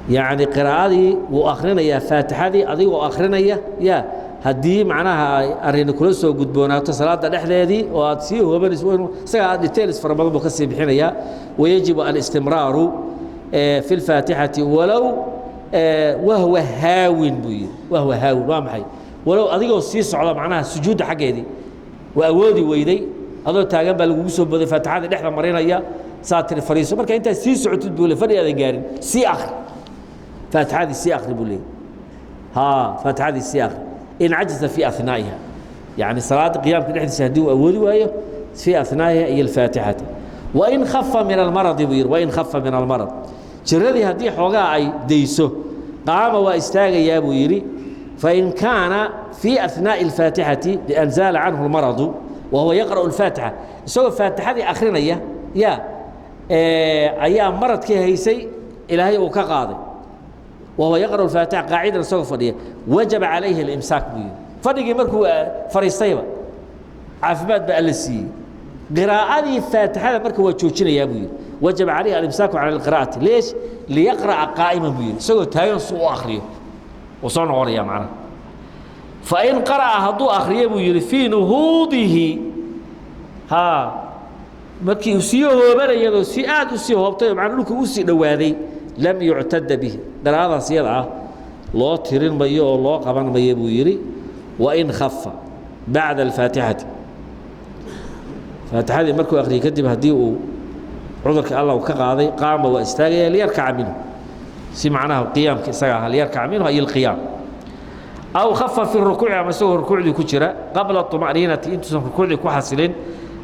Yacni qiraa'adii wuu akhrinayaa, faatixadii adigoo akhrinaya ya haddii macnaha ay arrini kula soo gudboonaato salaada dhexdeedii oo aad sii hoobanayso, isagaa details fara badan buu ka sii bixinayaa. Wayajibu alistimraaru fi اlfaatixati walow wahwa haawin buu yidhi. Wahwa haawin waa maxay? Walow adigoo sii socda macnaha sujuudda xaggeedii waa awoodi weyday, adoo taagan baa lagugu soo booday, faatixadii dhexda marinaya, saa tiri fariiso. Marka intaad sii socotid buu le, fadhi aadan gaarin, sii akri faatixadii, sii akri buu leeyay. Haa, faatixadii sii akhri. In cajaza fii ahnaa'iha, yacni salaada qiyaamka dhexdiisa haddii uu awoodi waayo fii ahnaa'iha iyo alfaatixata. Wain khafa min almaradi buu yidhi, wain khafa min almarad, jiradii haddii xoogaa ay dayso, qaama, waa istaagayaa buu yidhi. Fain kaana fii ahnaa'i alfaatixati bian zaala canhu almaradu wa huwa yaqra'u alfaatixa, isagoo faatixadii akhrinaya ya ayaa maradkii haysay Ilaahay uu ka qaaday, wahuwa yaqra'u alfaatixa qaacidan, isagoo fadhiya, wajaba calayhi alimsaak buu yidhi. Fadhigii markuu fadhiistayba caafimaad baa Alla siiyey, qiraa'adii faatixada marka waa joojinayaa buu yidhi. Wajaba calayhi alimsaaku cala alqiraa'ati. Leesh? Liyaqra'a qaa'iman buu yidhi, isagoo taagan si u akhriyo, wuu soo noqonayaa macnaha. Fain qara'a, hadduu akhriyo buu yidhi, fii nuhuudihi, haa, markii uu sii hoobanayadoo si aad u sii hoobtay oo macnaa dhulka u sii dhowaaday, lam yuctada bihi, qiraa'adaas iyada ah loo tirin mayo oo loo qaban mayo buu yidhi. Wain khafa bacda alfaatixati, faatixadii markuu akhriyey kadib haddii uu cudurka Alla uu ka qaaday, qaama, waa istaagaya, liyarkaca minhu, si macnaha qiyaamka isaga ah, liyarkaca minhu ay alqiyaam. Aw khafa fi rukuuci, ama isagoo rukuucdii ku jira, qabla طuma'niinati, intuusan rukuucdii ku xasilin,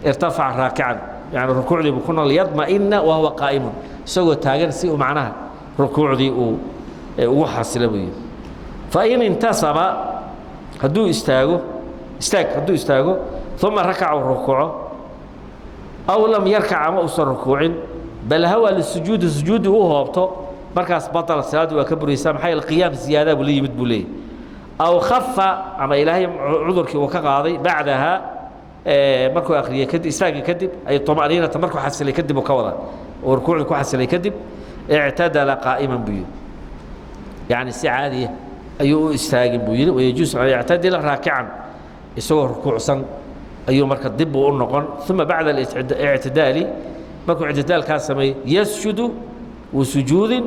irtafaca raakican, yani rukuucdii buu ku nool, yadma'ina wahuwa qaa'imun, isagoo taagan si uu macnaha rukuucdii uu ugu xasila buu yidhi. Fain intasaba, hadduu istaago, istaag hadduu istaago, uma rakaca, uu rukuuco, aw lam yarkac, ama uusan rukuucin, bal hawa lisujuudi, sujuudi u hoobto, markaas batala, salaaddu waa ka buraysaa. Maxaa yeele qiyaam ziyaadaa buu la yimid buu leeyahy. Aw khafa, ama Ilaahay cudurkii uu ka qaaday bacdaha, markuu akhriyey kadib, istaagii kadib, ay طuma'niinata markuu xasilay kadib uu ka wadaa, oo rukuucdii ku xasilay kadib, ictadala qaa'iman buu yidhi, yacni si caadiya ayuu u istaagin buu yidhi. Wayajuusu an yactadila raakican, isagoo rukuucsan ayuu marka dib buu u noqon. Uma bacda alictidaali, markuu ictidaalkaa sameeyo, yasjudu, wuu sujuudin.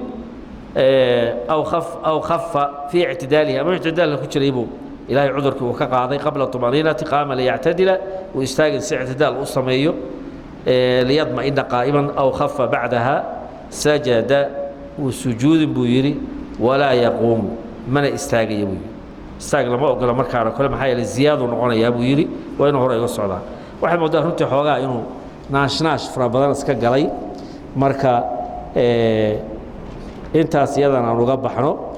Aw khafa fii ictidaalihi, ama ictidaalka ku jiray buu Ilaahay cudurkii uu ka qaaday qabla طumaniinati, qaama liyactadila, wuu istaagin si ictidaal u sameeyo, liyadma'ina qaa'iman. Aw khafa bacdaha sajada, wuu sujuudin buu yidhi, walaa yaquumu, mana istaagaya buu yidhi. Istaag lama ogola markaana kole, maxaa yeele ziyaaduu noqonayaa buu yidhi, waa inuu hore iga socdaa. Waxay moodaa runtii xoogaa inuu naashnaash fara badan iska galay. Marka intaas iyadan aan uga baxno.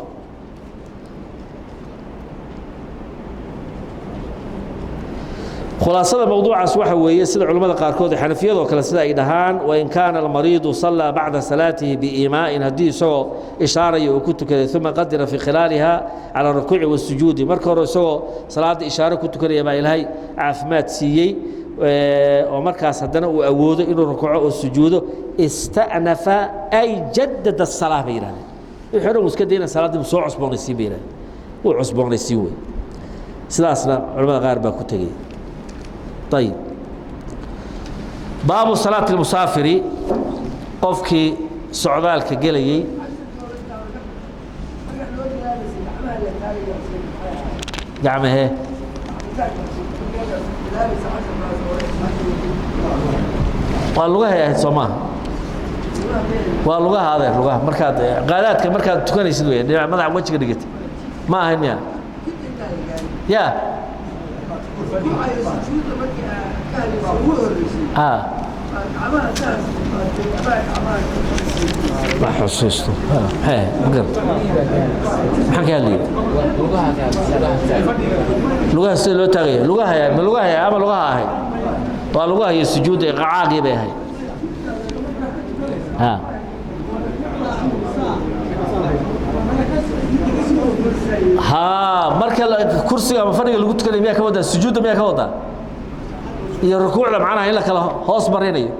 Khulaasada mowduucaas waxa weeye sida culimmada qaarkood xanafiyadoo kale sida ay dhahaan: wain kaana almariidu sallaa bacda salaatihi biimaa'in, haddii isagoo ishaaraya uu ku tukaday, uma qadira fii khilaaliha cala rukuuci wasujuudi, marka hore isagoo salaadda ishaaro ku tukanaya baa Ilaahay caafimaad siiyey, oo markaas haddana uu awoodo inuu rukuuco oo sujuudo, ista'nafa ay jadada asalaa bay yidhahdeen. Wixii o dhan uu iska dayna, salaaddii buu soo cusboonaysiin bay yidhahdeen, wuu cusboonaysiin wey. Sidaasna culamada qaar baa ku tegey. Ayib, baabu salaati lmusaafiri, qofkii socdaalka gelayey. Gacmahee waa lugahay ahayd soo maaha? Waa lugaha adeer, lugaha markaad qaadaadka markaad tukanaysid wey, dhinac madaxa wejiga dhigatay ma ahayn miya? Ya, a ma xusuusto maxay ahayd, ma garata maxaan ka hadlayay. Lugaha sida loo taagaya, lugaha ma lugaha ama lugaha ahayd? Waa lugaha iyo sujuudda qacaagii bay ahayd. Ha ha, marka kursiga ama fadhiga lagu tukanaya miyaa ka wadaa? Sujuudda miyaa ka wadaa iyo rukuucda, macnaha in la kala hoos marinayo?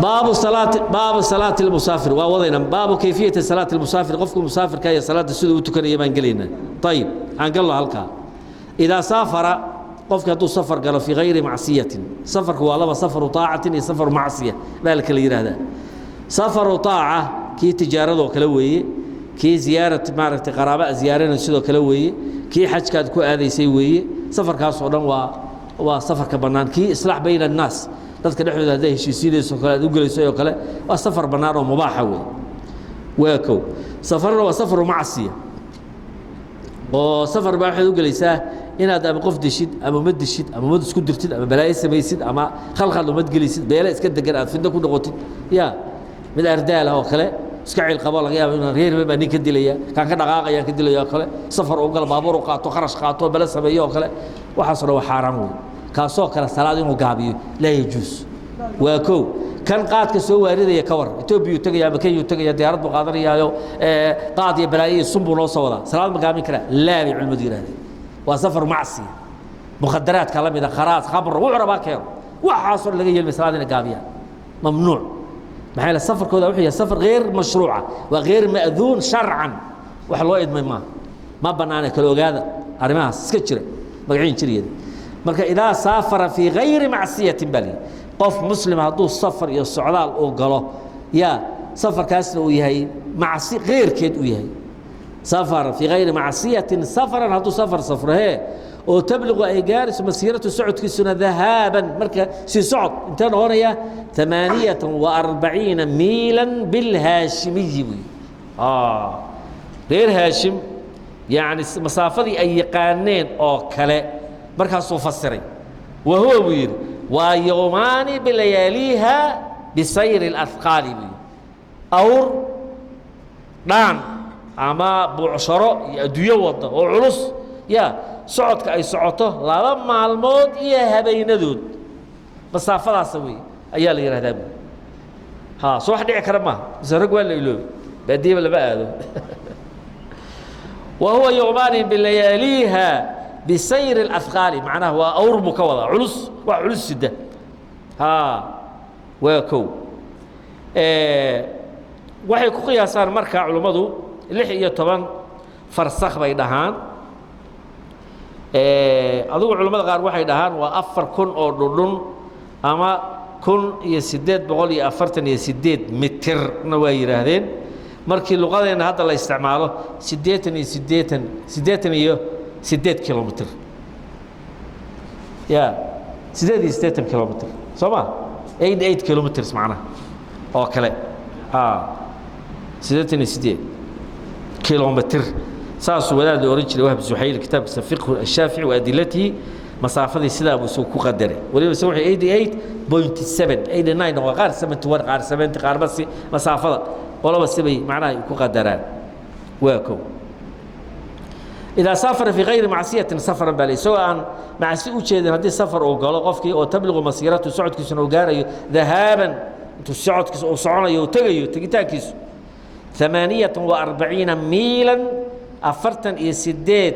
Baabu salaati, baabu salaati lmusaafir waa wadayna. Baabu kayfiyati salaati lmusaafir, qofku musaafirka iyo salaadda siduu u tukanaya baan gelaynaa. Ayib, aan galno halkaa. Idaa saafara, qofki hadduu safar galo fii gayri macsiyatin, safarku waa laba: safaru taacatin iyo safaru macsiya baa la kala yidhaahdaa. Safaru taaca kii tijaaradoo kale weeye, kii ziyaarat maaragtay qaraaba ziyaaranay sidoo kale weeye, kii xajkaad ku aadaysay weeye. Safarkaas oo dhan waa safarka bannaan. Kii islaax bayna annaas, dadka dhexdooda hadday heshiisiinayso kale aad u gelayso oo kale, waa safar bannaan oo mubaaxa wey. Waa kow. Safarna waa safaru macsiya, oo safar baa waxaad u gelaysaa inaad ama qof dishid ama ummad dishid ama ummad isku dirtid ama balaayo samaysid ama khalkhal ummad gelisid, beele iska degan aad fidno ku noqotid. Ya mid ardaal ah oo kale iska ciil qabo, laga yaabo inuu reer baa nin ka dilaya, kaan ka dhaqaaqayaan ka dilaya oo kale, safar u galo, baabuur u qaato, kharash qaato, bale sameeyo oo kale, waxaasoo dhan waa xaaraan wey. Kaasoo kale salaad inuu gaabiyo laa yajuus. Waa kow. Kan qaadka soo waaridaya ka war, Etoobiyuu tegaya ama Kenyuu tegaya, diyaarad buu qaadanayaayo, qaad iyo balaayo iyo sun buu noo soo wadaa, salaad ma gaabin karaa? Laa, bay culimmadu yidhahdeen, waa safar macsiya. Mukhadaraadka la mida, kharaas, khamr, wuxuu rabaa keeno, waxaasoo dhan laga yeelmay salaad inay gaabiyaan, mamnuuc. Maxaa yeele safarkooda wuxuu yahay safar geyr mashruuca, waa geyr ma'duun sharcan, wax loo idmay maaha, ma bannaana. Kala ogaada arrimahaas iska jira magaciin jiryada. Marka idaa saafara fii gayri macsiyatin baa lihi, qof muslima hadduu safar iyo socdaal uu galo, yaa safarkaasna uu yahay macsi keyrkeed uu yahay, safar fii gayri macsiyatin safaran, hadduu safar safro hee oo tabliqu ay gaarayso masiiratu socodkiisuna dahaaban, marka sii socod intee noqonaya? 48 miilan bilhaashimiyi buy. Reer Haashim yacni masaafadii ay yaqaaneen oo kale markaasuu fasiray. Wa huwa buu yidhi waa yowmaani bilayaaliiha bisayri اlahqaali buu yidhi, awr dhaan ama buucsharo iyo adduunyo wada oo culus ya socodka ay socoto 2 maalmood iyo habeenadood, masaafadaasa wey ayaa la yidhahdaa buui. Ha soo wax dhici kara maaha, mise rag waa la iloobay, baadiyaba lama aado. Wa huwa yowmaani bilayaaliiha bisayri اlahqaali, macnaha waa awr buu ka wadaa culus, wax culus sida. Ha waa kow. Waxay ku qiyaasaan marka culummadu 16 farsakh bay dhahaan. Adigu culamada qaar waxay dhahaan waa 4000 oo dhudhun ama 1848 mitirna waa yidhaahdeen. Markii luqadeenna hadda la isticmaalo 88, 88 kilomitr, ya 88 kilomitr, soo ma 88 kilometers macnaha oo kale, a 88 kilomitr saasuu wadaad la ohan jiray Wahb Suxayl kitaabkiisa Fiqhu Ashaafici wa Adilatihi masaafadii sidaa buu isagu ku qadaray. Waliba isagu wuxuu 88.7, 89 waa qaar, 71 qaar, 70 qaarba si masaafada qolaba sibay macnaha ay ku qadaraan. Waa kow. Idaa saafara fii gayri macsiyatin safaran baa le, isagoo aan macsi u jeedin haddii safar uu galo qofkii oo tabliqu masiiratu socodkiisuna uu gaarayo dahaaban, intuu socodkiisa uu soconayo uu tegayo tegitaankiisu 48 miilan, 48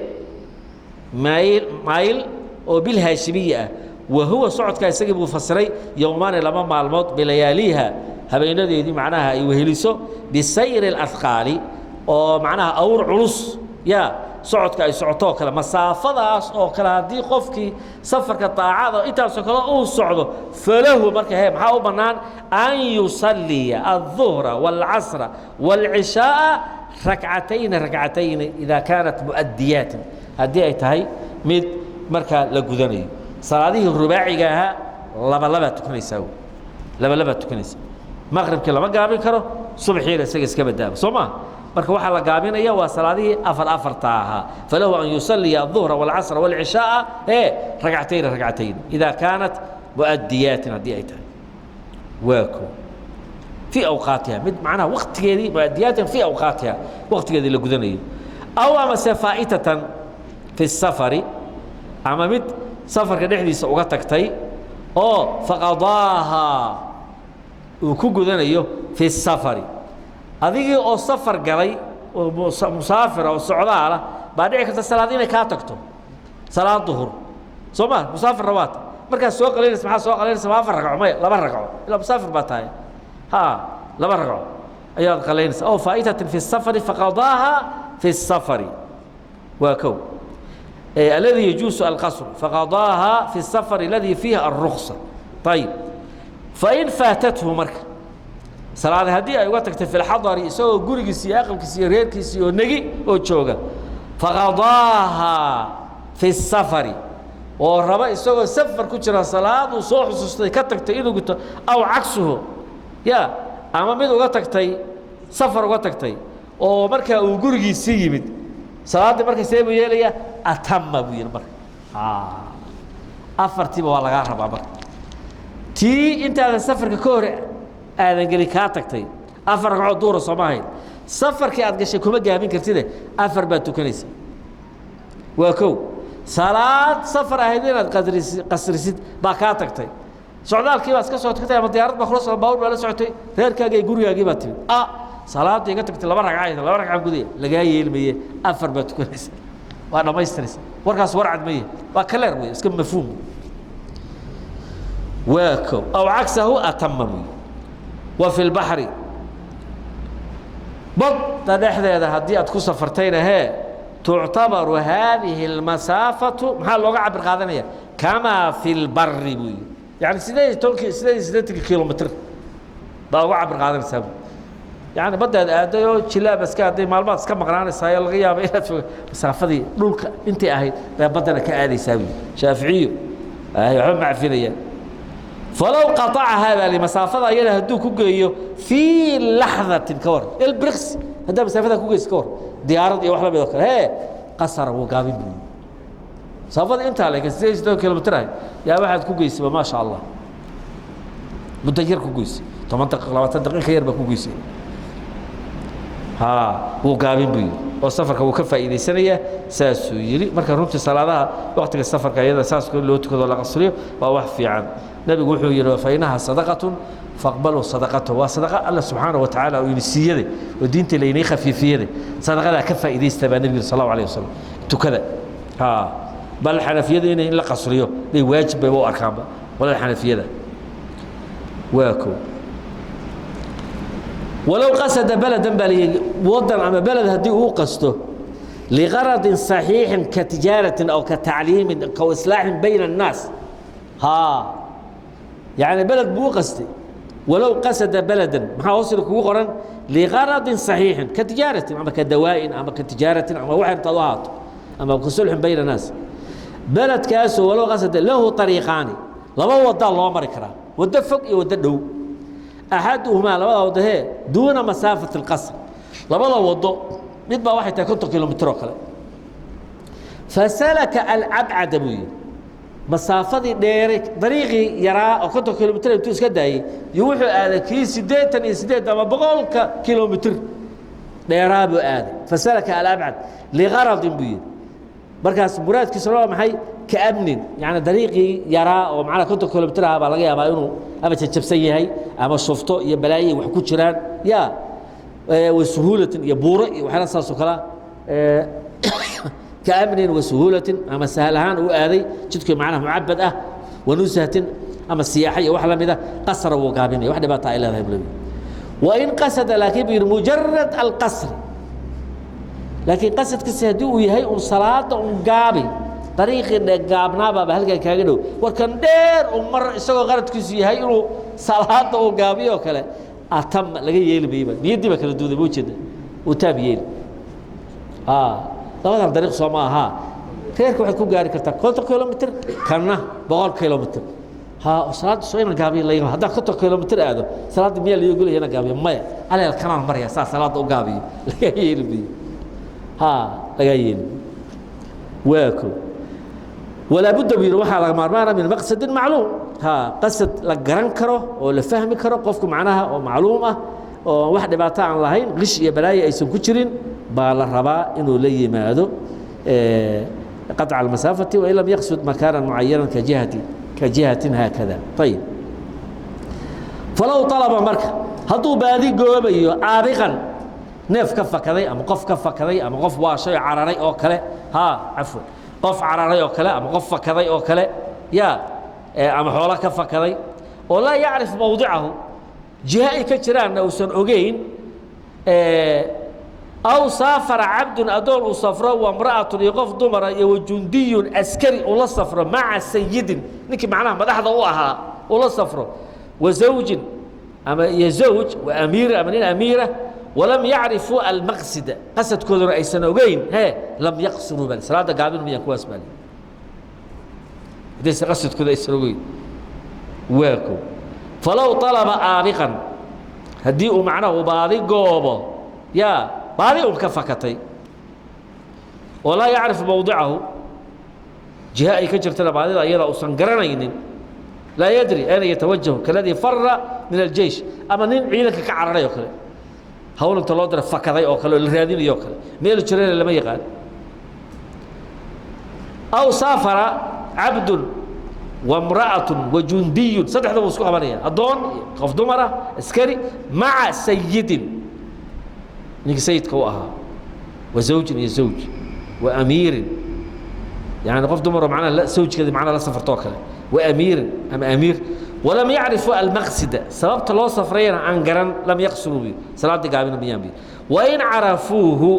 mayl mayl oo bilhaashimiya ah, wa huwa socodkaa isagii buu fasiray yowmaani 2 maalmood bilayaaliiha habeenadeedii macnaha ay weheliso bisayri اlahqaali, oo macnaha awr culus ya socodka ay socoto oo kale, masaafadaas oo kale haddii qofkii safarka daacada intaasoo kale uu socdo, falahu marka he maxaa u bannaan? An yusalliya الظuhra wاlcasra wاlcishaaءa rakcatayni rakcatayni idaa kaanat mu'adiyaatin, haddii ay tahay mid markaa la gudanayo. Salaadihii rubaaciga ahaa laba labaa tukanaysaa, laba labaa tukanaysaa. Maqribkii lama gaabin karo, subaxiina isaga iska badaaba, soo maa? Marka waxaa la gaabinaya waa salaadihii afar afarta ahaa. Falahu an yusalliya الظuhra wاlcasra wاlcishaaءa e ragcatayni ragcatayn idaa kaanat mu'adiyaatin, haddii ay tahay waa ko fii awqaatiha, mid macnaha waqtigeedii, mu'adiyaatin fii awqaatiha, waqtigeedii la gudanayo, aw amase faa'itatan fi safari, ama mid safarka dhexdiisa uga tagtay oo faqadaaha uu ku gudanayo fi safari. Adigii oo safar galay oo musaafira oo socdaala baa dhici karta salaad inay kaa tagto, salaad duhur, soo ma? Musaafirna waa ta markaad soo qalaynaysa, maxaa soo qalaynaysa? Ma 4 ragco? Maya, 2 ragco, ilaa musaafir baa tahay. Ha 2 ragco ayaad qalaynaysa. Oo faa'itatin fi safari faqadaaha fi safari, waa kow الذي يجوز القصر، فقضاها في السفر الذي فيه الرخصة. طيب، فإن فاتته marka salaad haddii ay uga tagtay fi lxadari, isagoo gurigiisi iyo aqalkiisi iyo reerkiisi oo negi oo jooga, faqadaaha fi safari, oo raba isagoo safar ku jira salaad uu soo xusuustay ka tagtay inuu guto, aw caksuhu ya ama mid uga tagtay safar uga tagtay Oo markaa uu gurigiisii yimid salaaddii, marka see buu yeelayaa? Atama buu yihi. Marka afartiiba waa lagaa rabaa. Marka tii intaadan safarka ka hor aadan gelin kaa tagtay, 4 ragcood duura sooma ahayn? Safarkii aad gashay kuma gaabin kartide, 4 baad tukanaysa. Waa kow. Salaad safar ahayd inaad qadris qasrisid baa kaa tagtay. Socdaalkii baad iska soo tagtay, ama diyaarad baa kula soo, baawur baa la socotay, reerkaaga iyo gurigaagii baa timid. Salaadda iga tagtay 2 ragca ahayd, 2 ragca gudaya, lagaa yeelmaye, 4 baad tukanaysa, waa dhammaystiraysa. Warkaas warcad maye, waa clear wey, iska mafhuum. Waa kow. Aw cagsahu atama buy. Wa fi lbaxri, badda dhexdeeda haddii aad ku safartayna hee, tuctabaru haadihi اlmasaafatu, maxaa looga cabir qaadanaya? Kamaa fi lbari buu yihi. Yani 18-ki, 88-ki kilomitr baa uga cabir qaadanaysaa bu. Yani baddaad aaday oo jilaab iska aaday, maalmaad iska maqnaanaysaa oo laga yaaba inaad fog masaafadii dhulka intay ahayd baa baddana ka aadaysaa buu. Shaaficiyo waxba ma cafinayaan. Falow qaطacahaa baa li masaafada ayada hadduu ku geeyo fii laxdatin, ka war, ilbriqsi haddaa masaafada ku geyso, ka war, diyaarad iyo wax la mid oo kale, hee, qasara, wuu gaabin buu yidhi. Masaafada intaa leeka, 88 kilomitr ahayd, yaa waxaad ku geysaba, maasha Allah, muddo yar ku geysay, 10 daqiiq, 20 daqiiq ka yar baa ku geysay, ha, wuu gaabin buu yidhi oo safarka wuu ka faa'iidaysanayaa, saasuu yidhi. Marka runtii salaadaha waqtiga safarka iyada saas loo tukado, la qasriyo, waa wax fiican. Nebigu wuxuu yidhi: "Fa innaha sadaqatun faqbaluu sadaqatahu." Waa sadaqa Alla subxaanahu wa tacaala uu ini siiyaday oo diinta laynay khafiifiyaday, sadaqadaa ka faa'iidaysta baa nebigu sal allahu alayh wasalam, tukada. Ha, bal xanafiyada inay in la qasriyo day waajib bayba u arkaanba qolada xanafiyada. Waa kow. Walow qasada beladan baa layidhi, wadan ama beled haddii uu qasto liqaradin saxiixin ka tijaaratin aw ka tacliimin ka islaaxin bayna annaas, ha, yani beled buu u qastay. Walow qasada beladan, maxaa hoosina kugu qoran? Liqaradin saxiixin ka tijaaratin ama ka dawaa'in ama ka tijaaratin ama waxay rabtaad u ahaato ama ka sulxin bayna annaas, beledkaasoo walow qasada, lahu ariiqaani, laba wadaa loo mari karaa, waddo fog iyo waddo dhow. Axaduhumaa, labada waddo hee, duuna masaafati اlqasr, labada waddo mid baa waxay tahay 50 kilomitr oo kale. Fasalaka alabcada buu yidhi, masaafadii dheeray, dariiqii yaraa oo 50 kilomitr intuu iska daayey iyo wuxuu aaday kii 88 ama 100-ka kilomitr dheeraa buu aaday. Fasalaka alabcad ligaradin buu yidhi. Markaas muraadkiisuna waa maxay? Ka amnin, yani dariiqii yaraa oo macnaha 50 kilomitr ah baa laga yaabaa inuu ama jajabsan yahay ama shufto iyo balaayo wax ku jiraan, ya, wa suhuulatin iyo buuro iyo waxyaala saas oo kalea. Ka amnin wa suhuulatin, ama sahal ahaan uu aaday jidkii, macnaha mucabad ah, wa nushatin ama siyaaxa iyo wax la mida, qasra, wuu gaabinaya, wax dhibaata ay leedahay buu. Wain qasada laakiin buu yidhi mujarad alqasr, laakiin qasadkiisi haddii uu yahay un salaada un gaabi, dariiqii gaabnaabaaba halkan kaaga dhow, warkan dheer un mar, isagoo qaradkiisu yahay inuu salaada uu gaabiyo oo kale, atama, laga yeeli mayba. Niyaddii baa kala duuday, ma ujeeda? Uu taam yeeli. Labadan dariiq soo ma ahaa? Reerka waxaad ku gaari kartaa 50 kilomitr, kanna 100 kilomitr. Ha, salaadda soo inaan gaabiyo laga, haddaan 50 kilomitr aado salaadda miyaa la ogolaya inaan gaabiyo? Maya, aleel kanaan maraya, saa salaadda u gaabiyo, laga yeeli mayo. Ha, lagaa yeeli. Waa ko. Walaa budda buu yidhi, waxaa laga maarmaana, min maqsadin macluum, ha, qasad la garan karo oo la fahmi karo qofku, macnaha oo macluum ah oo wax dhibaato aan lahayn, qish iyo balaayo aysan ku jirin baa la rabaa inuu la yimaado qaطca almasaafati, wain lam yaqsud makaanan mucayanan ka jihatin haakada. Ayib. Falow طalaba, marka hadduu baadi goobayo aabiqan, neef ka fakaday ama qof ka fakaday ama qof waashay oo cararay oo kale, ha, cafwan, qof cararay oo kale ama qof fakaday oo kale, ya, ama xoolo ka fakaday oo laa yacrif mawdicahu, jiha ay ka jiraanna uusan ogeyn, aw saafara cabdun, addoon uu safro, wa mra'atun, iyo qof dumara, iyo wa jundiyun, askari ula safro, maca sayidin, ninkii macnaha madaxda u ahaa ula safro, wa zawjin ama iyo zawj, wa amiira ama nin amiira, walam yacrifuu almaqsida, qasadkooduna aysan ogeyn, he, lam yaqsuruu bal, salaada gaabin mayaan kuwaas baa haddaysan qasadkooda aysan ogeyn. Waa ko. Falow طalaba aabiqan, haddii uu macnaha uu baadi goobo, yaa Baadi un ka fakatay oo laa yacrifu mowdicahu, jiha ay ka jirtana baadida ayada uusan garanaynin, laa yadri ayna yatawajahu, kaladii fara min aljeish, ama nin ciidanka ka cararay oo kale, hawl inta loo dira fakaday oo kale oo la raadinayo oo kale, meelu jirana lama yaqaan. Aw saafara cabdun wamra'atun wa jundiyun, saddexda buu isku qabanaya, addoon, qof dumara, askari, maca sayidin, ninka sayidka u ahaa, wa zawjin iyo zawj, wa amiirin, yani qof dumaroo macnaha zawjkeeda macnaha la safartoo kale, wa amiirin ama amiir, walam yacrifu almaqsida, sababta loo safrayana aan garan, lam yaqsuruu bi, salaaddii gaabina miyaan bi. Wain carafuuhu,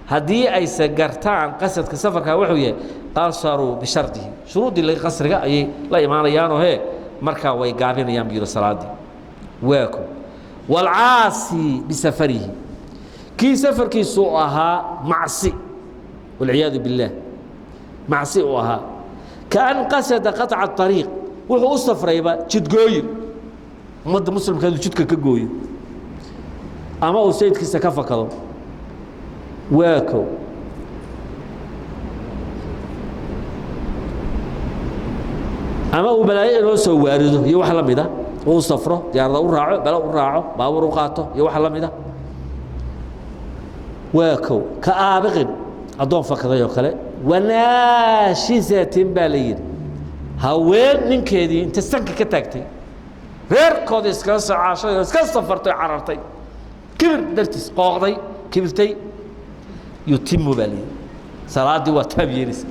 haddii ayse gartaan qasadka safarkaa wuxuu yahay, qasaruu bishardihi, shuruuddii qasriga ayay la imaanayaanoo hee markaa way gaabinayaan buu yidhi salaaddii. Waa ko waalcaasi bisafarihi, kii safarkiisu u ahaa macsi, walciyaadu billaah, macsi uu ahaa, kaan qasada qaطca ariiq, wuxuu u safrayba jidgooyo, ummadda muslimka inuu jidka ka gooyo ama uu sayidkiisa ka fakado. Waa ko ama uu balaayo inoo soo waarido iyo wax la mida, uu safro, diyaarada u raaco, balo u raaco, baabuur u qaato iyo wax la mida. Waa kow ka aabiqin, addoon fakaday oo kale, wanaashisatin baa la yidhi, haween ninkeedii inta sanka ka taagtay reerkoodii iskaga soo caashay oo iska safartay oo carartay, kibir dartiis qooqday, kibirtay, yutimu baa la yidhi, salaaddii waa taab yeelaysa,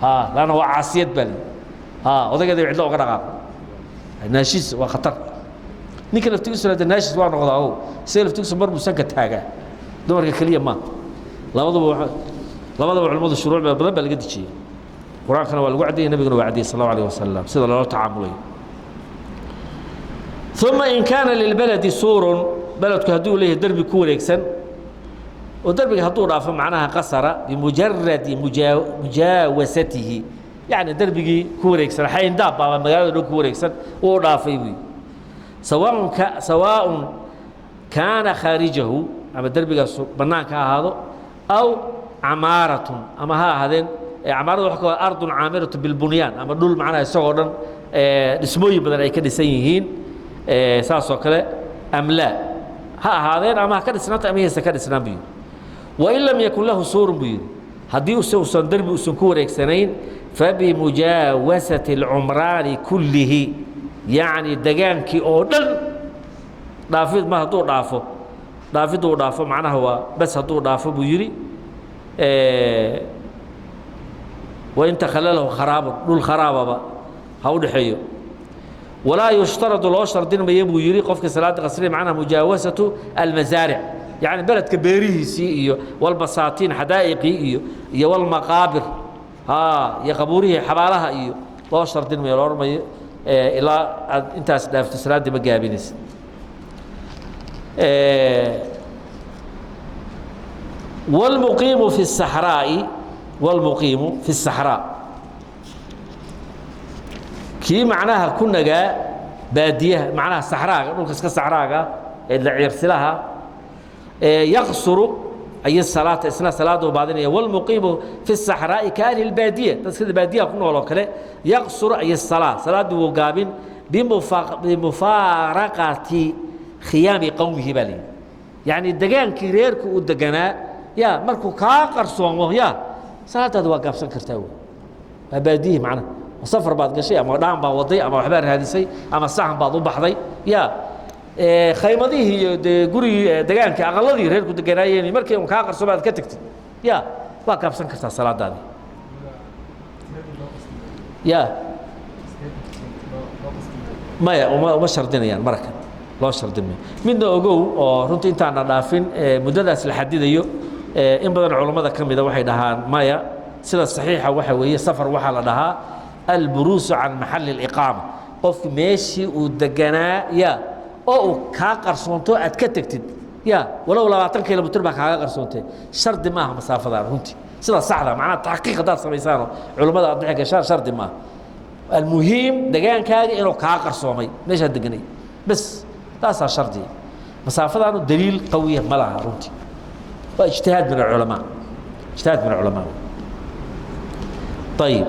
ha, laanna waa caasiyad baa la yidhi, ha, odaygeeda cidlo uga dhaqaaqo. Naashis waa khatar, ninka laftigiisuna de naashis waa noqdaa, o isaga laftigiisu mar buu sanka taagaa, dumarka keliya ma, labadaba culimmadu shuruuc badan baa laga dejiyey, qur-aankana waa lagu caddeeyey, nabiguna waa caddeeyey sal allahu alayh wasalam sida loola tacaamulayo. Uma in kaana lilbaladi suurun, beledku hadduu leeyahay derbi ku wareegsan, oo derbiga hadduu dhaafo macnaha qasara bimujaradi mujaawasatihi, yacni derbigii ku wareegsan, xayndaab baaba magaalada dhan ku wareegsan wuu dhaafay buy, sawaaءun kaana khaarijahu, ama derbigaas bannaanka ha ahaado, aw camaaratun, ama ha ahaadeen camaaradu waxa ka ardun caamiratu bilbunyaan, ama dhul macnaha isagoo dhan dhismooyin badan ay ka dhisan yihiin, saas oo kale, am laa, ha ahaadeen ama ha ka dhisnaanta ama haysa ka dhisnaan buu yidhi. Wain lam yakun lahu suurun buu yidhi, haddii usan derbi usan ku wareegsanayn, fabimujaawasati alcumraani kullihi, yacni degaankii oo dhan dhaafid ma hadduu dhaafo, dhaafiduu dhaafo macnaha waa bes hadduu dhaafo buu yidhi, wain takhallalahu kharaabun, dhul kharaababa ha u dhexeeyo. Walaa yushtaradu, loo shardin mayo buu yidhi qofka salaada qasriya macnaha mujaawasatu almasaaric, yacni beledka beerihiisii iyo walbasaatiin xadaa'iqii iyo walmaqaabir, ha, iyo qabuurihii xabaalaha iyo loo shardin mayo, loo odhan mayo ilaa aad intaas dhaafto salaaddii ma gaabinaysa. Wاlmuqiimu fi الsaxraa'i, wاlmuqiimu fi الsaxraa, kii macnaha ku nagaa baadiyaha, macnaha saxraaga, dhulka iska saxraaga ee daciirsilaha, yaqsuru ay salaata, isna salaada u baadinaya. Wاlmuqiimu fi الsaxraa'i ka ahli اlbaadiya, dad sida baadiyaha ku nool oo kale, yaqsuru ay salaa, salaaddii wuu gaabin, bimufaaraqati khiyaami qowmihi baa layidhi, yacni degaankii reerku uu deganaa ya markuu kaa qarsoomo ya salaadaada waa gaabsan kartaa wey, waa baadiyihi macnaha, safar baad gashay ama dhaan baad waday ama waxbaad raadisay ama sahan baad u baxday, ya khaymadihii iyo dee gurigii degaankii aqaladii reerku deganaayeen markii un kaa qarsoomo aad ka tagtid, ya waa gaabsan kartaa salaadaadii. Ya maya, uma shardinayaan markan, loo shardin mayo. Midna ogow oo runtii intaana dhaafin muddadaas la xadidayo, in badan culammada ka mida waxay dhahaan maya, sida saxiixa waxa weeye safar waxaa la dhahaa alburuusu can maxalli اliqaama, qofku meeshii uu deganaa ya oo uu kaa qarsoonto aad ka tegtid, ya walow 20 kilomitr baa kaaga qarsoontee, shardi maaha masaafadan runtii sida saxda, macnaha taxqiiq haddaad samaysaanoo culummada aad dhex gashaan shardi maaha, almuhiim degaankaaga inuu kaa qarsoomay meeshaad deganay bes, taasaa shardiga, masaafadaanu daliil qawiya ma laha runtii. Waa ijtihaad min alculamaa, ijtihaad min alculamaa. Ayib,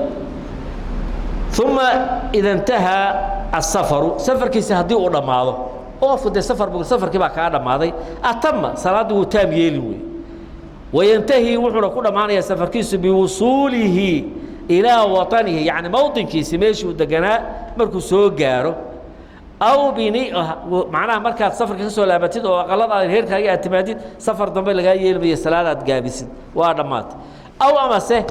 uma ida intahaa asafaru, safarkiisa haddii uu dhammaado, qofku dee safar bu safarkii baa kaa dhammaaday, atama salaaddii wuu taam yeelin wey. Wayantahi wuxuuna ku dhammaanayaa safarkiisu biwusuulihi ilaa waطanihi, yacni mawطinkiisi meeshuu deganaa markuu soo gaaro, aw bini macnaha markaad safarka ka soo laabatid oo aqaladaada reerkaaga aad timaadid, safar dambe lagaa yeelmaya salaadaad gaabisid, waa dhammaatay. Aw amase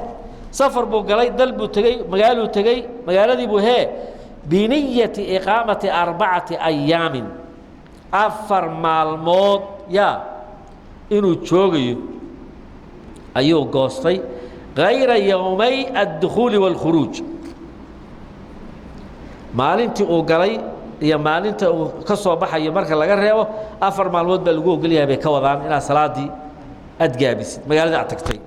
safar buu galay, dal buu tegey, magaaluu tegey, magaaladii buu hee biniyati iqaamati 4 ayaamin, 4 maalmood yaa inuu joogayo ayuu goostay, gayra yowmay addukhuuli wاlkhuruuj, maalintii uu galay iyo maalinta uu ka soo baxayo marka laga reebo, 4 maalmood baa lagu ogol yahay bay ka wadaan inaad salaaddii aad gaabisid magaalada aad tagtay.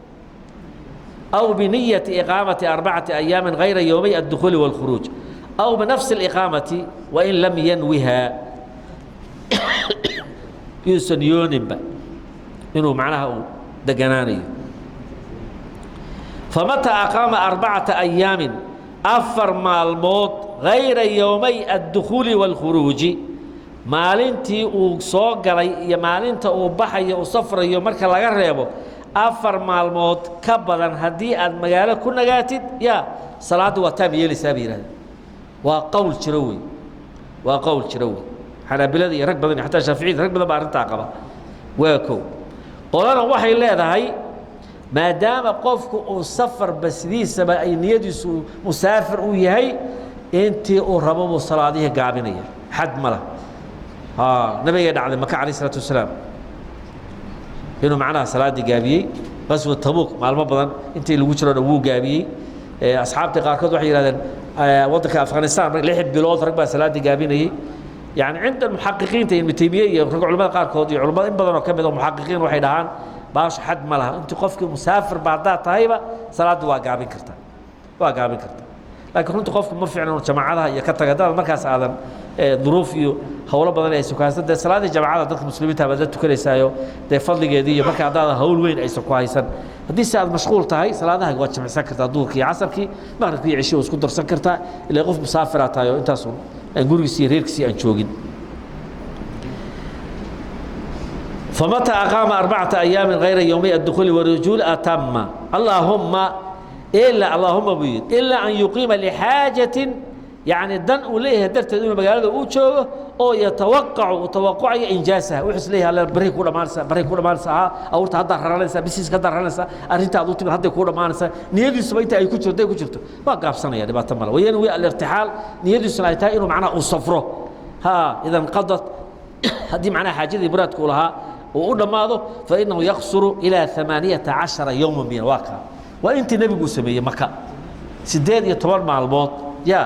Aw biniyati iqaamati 4 ayaamin gayra yowmay addukhuuli wاlkhuruuj, aw binafsi اliqaamati wain lam yanwiha, yuusan yooninba inuu macnaha uu deganaanayo. Famataa aqaama 4 ayaamin, 4 maalmood, gayra yowmay addukhuuli wاlkhuruuji, maalintii uu soo galay iyo maalinta uu baxayo uu safrayo marka laga reebo, 4 maalmood ka badan haddii aad magaalo ku nagaatid, yaa salaadda waa taam yeelaysaa bay yihahdeen. Waa qowl jiro wey, waa qowl jiro wey. Xanaabilada iyo rag badan iyo xataa shaaficiyada rag badan baa arrintaa qaba. Waa kow. Qolana waxay leedahay maadaama qofku uu safarba sidiisaba ay niyadiisu musaafir uu yahay, intii uu rabo buu salaadihii gaabinaya, xad ma lah. Nabigay dhacday Maka calayh isalaatu wasalaam inuu macnaha salaaddii gaabiyey. Qaswa Tabuuk maalmo badan intii lagu jiro dhan wuu gaabiyey. Asxaabtii qaarkood waxay yihahdeen waddanka Afghanistan 6 bilood rag baa salaaddii gaabinayey. Yani cinda muxaqiqiinta, Ibnu Taymiye iyo rag culamada qaarkood iyo culamada in badan oo ka mid oo muxaqiqiin, waxay dhahaan baashu xad ma laha, intii qofkii musaafir ba haddaad tahayba salaaddii waa gaabin kartaa, waa gaabin kartaa. Laakiin runtii qofku ma fiicna inuu jamaacadaha iyo ka taga haddaad markaas aadan duruuf iyo howlo badan aysan ku haysan. Dee salaaddii jamacada dadka muslimiinta baad la tukanaysaayo dee fadligeedii iyo marka haddaadan hawl weyn aysan ku haysan. Haddii se aad mashquul tahay, salaadaha waad jamicsan kartaa, duhurkii iyo casarkii, maqribkii iyo cishii waa isku darsan kartaa, ilaa qof musaafiraa tahay oo intaasun aan gurigiisi iyo reerkiisii aan joogin. فمتى أقام 4 أيام غير يومي الدخول والرجول أتم، اللهم إلا، اللهم بيد إلا أن يقيم لحاجة، يعني dan uu leeyahay darteed inuu magaalada uu joogo oo yatawaqacu uu tawaqucayo injaasaha, wuxuu is leeyahay alla barri ku dhamaanaysa, barri ku dhamaanaysa, ha awrta haddaa raranaysa, bisiiska haddaa raranaysa, arrinta aad u timid hadday ku dhamaanaysa, niyadiisuba inta ay ku jirto ay ku jirto waa gaabsanaya, dhibaato male. Wayanwi alirtixaal, niyadiisuna ay tahay inuu macnaha uu safro. Ha ida inqadat, haddii macnaha xaajadii muraadka uu lahaa uu u dhammaado, fainahu yaqsuru ilaa 18 yowman bina. Waa kaa, waa intii nebigu uu sameeyey Maka, 18 maalmood. Ya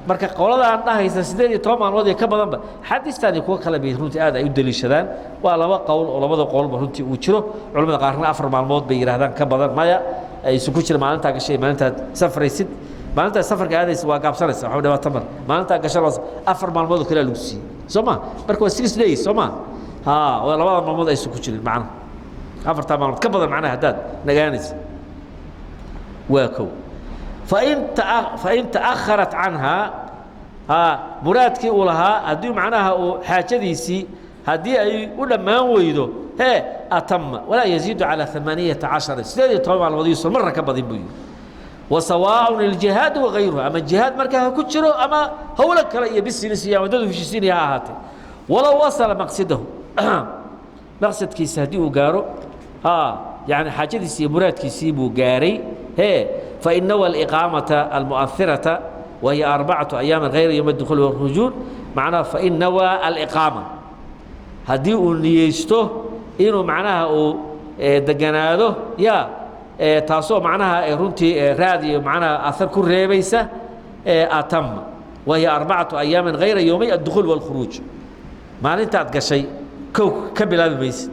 marka qoladaan dhahaysa 18 maalmood iyo ka badanba, xadiistan iyo kuwo kale bay runtii aad ay u daliishadaan. Waa laba qowl oo labada qowlba runtii uu jiro. Culamada qaarna 4 maalmood bay yidhahdaan, ka badan maya, aysan ku jira maalintaa gashay, maalintaad safraysid. Maalintaad safarka aadaysa waa gaabsanaysa, waxba dhibaato mar maalintaa gashan 4 maalmood oo kale lagu siiyey, soo ma? Marka waa 6 days, soo ma? Ha, waa labada maalmood aysan ku jirin macnaha afartaa maalmood ka badan macnaha haddaad nagaanaysa. Waa kow. Fain ta'akharat canhaa, ha muraadkii uu lahaa haddii macnaha uu xaajadiisii haddii ay u dhammaan weydo, hee atama walaa yaziidu calaa 18, 18 maalmood yuusan marna ka badin buu yidhi. Wasawaaء الجihaad وغayruhu, ama jihaad markaa ha ku jiro ama howlo kale iyo business iyo ama dad heshiisiinaya ha ahaatee. Walow wasala maqsidahu, maqsadkiisa haddii uu gaaro, ha yani xaajadiisii iyo muraadkiisii buu gaaray, he fain nawa الإqaamaةa almuؤahirata wahiya 4 أyaami غayra yowm الdukhuul والrujuuc, macnaha fain nawaa aliqaama, haddii uu niyeysto inuu macnaha uu deganaado, ya taasoo macnaha runtii raad iyo macnaha ahar ku reebaysa, atama wahiya 4 أyaamin غayra yowmay الdukhuul والkhuruuj. Maalintaad gashay kow ka bilaabi maysid,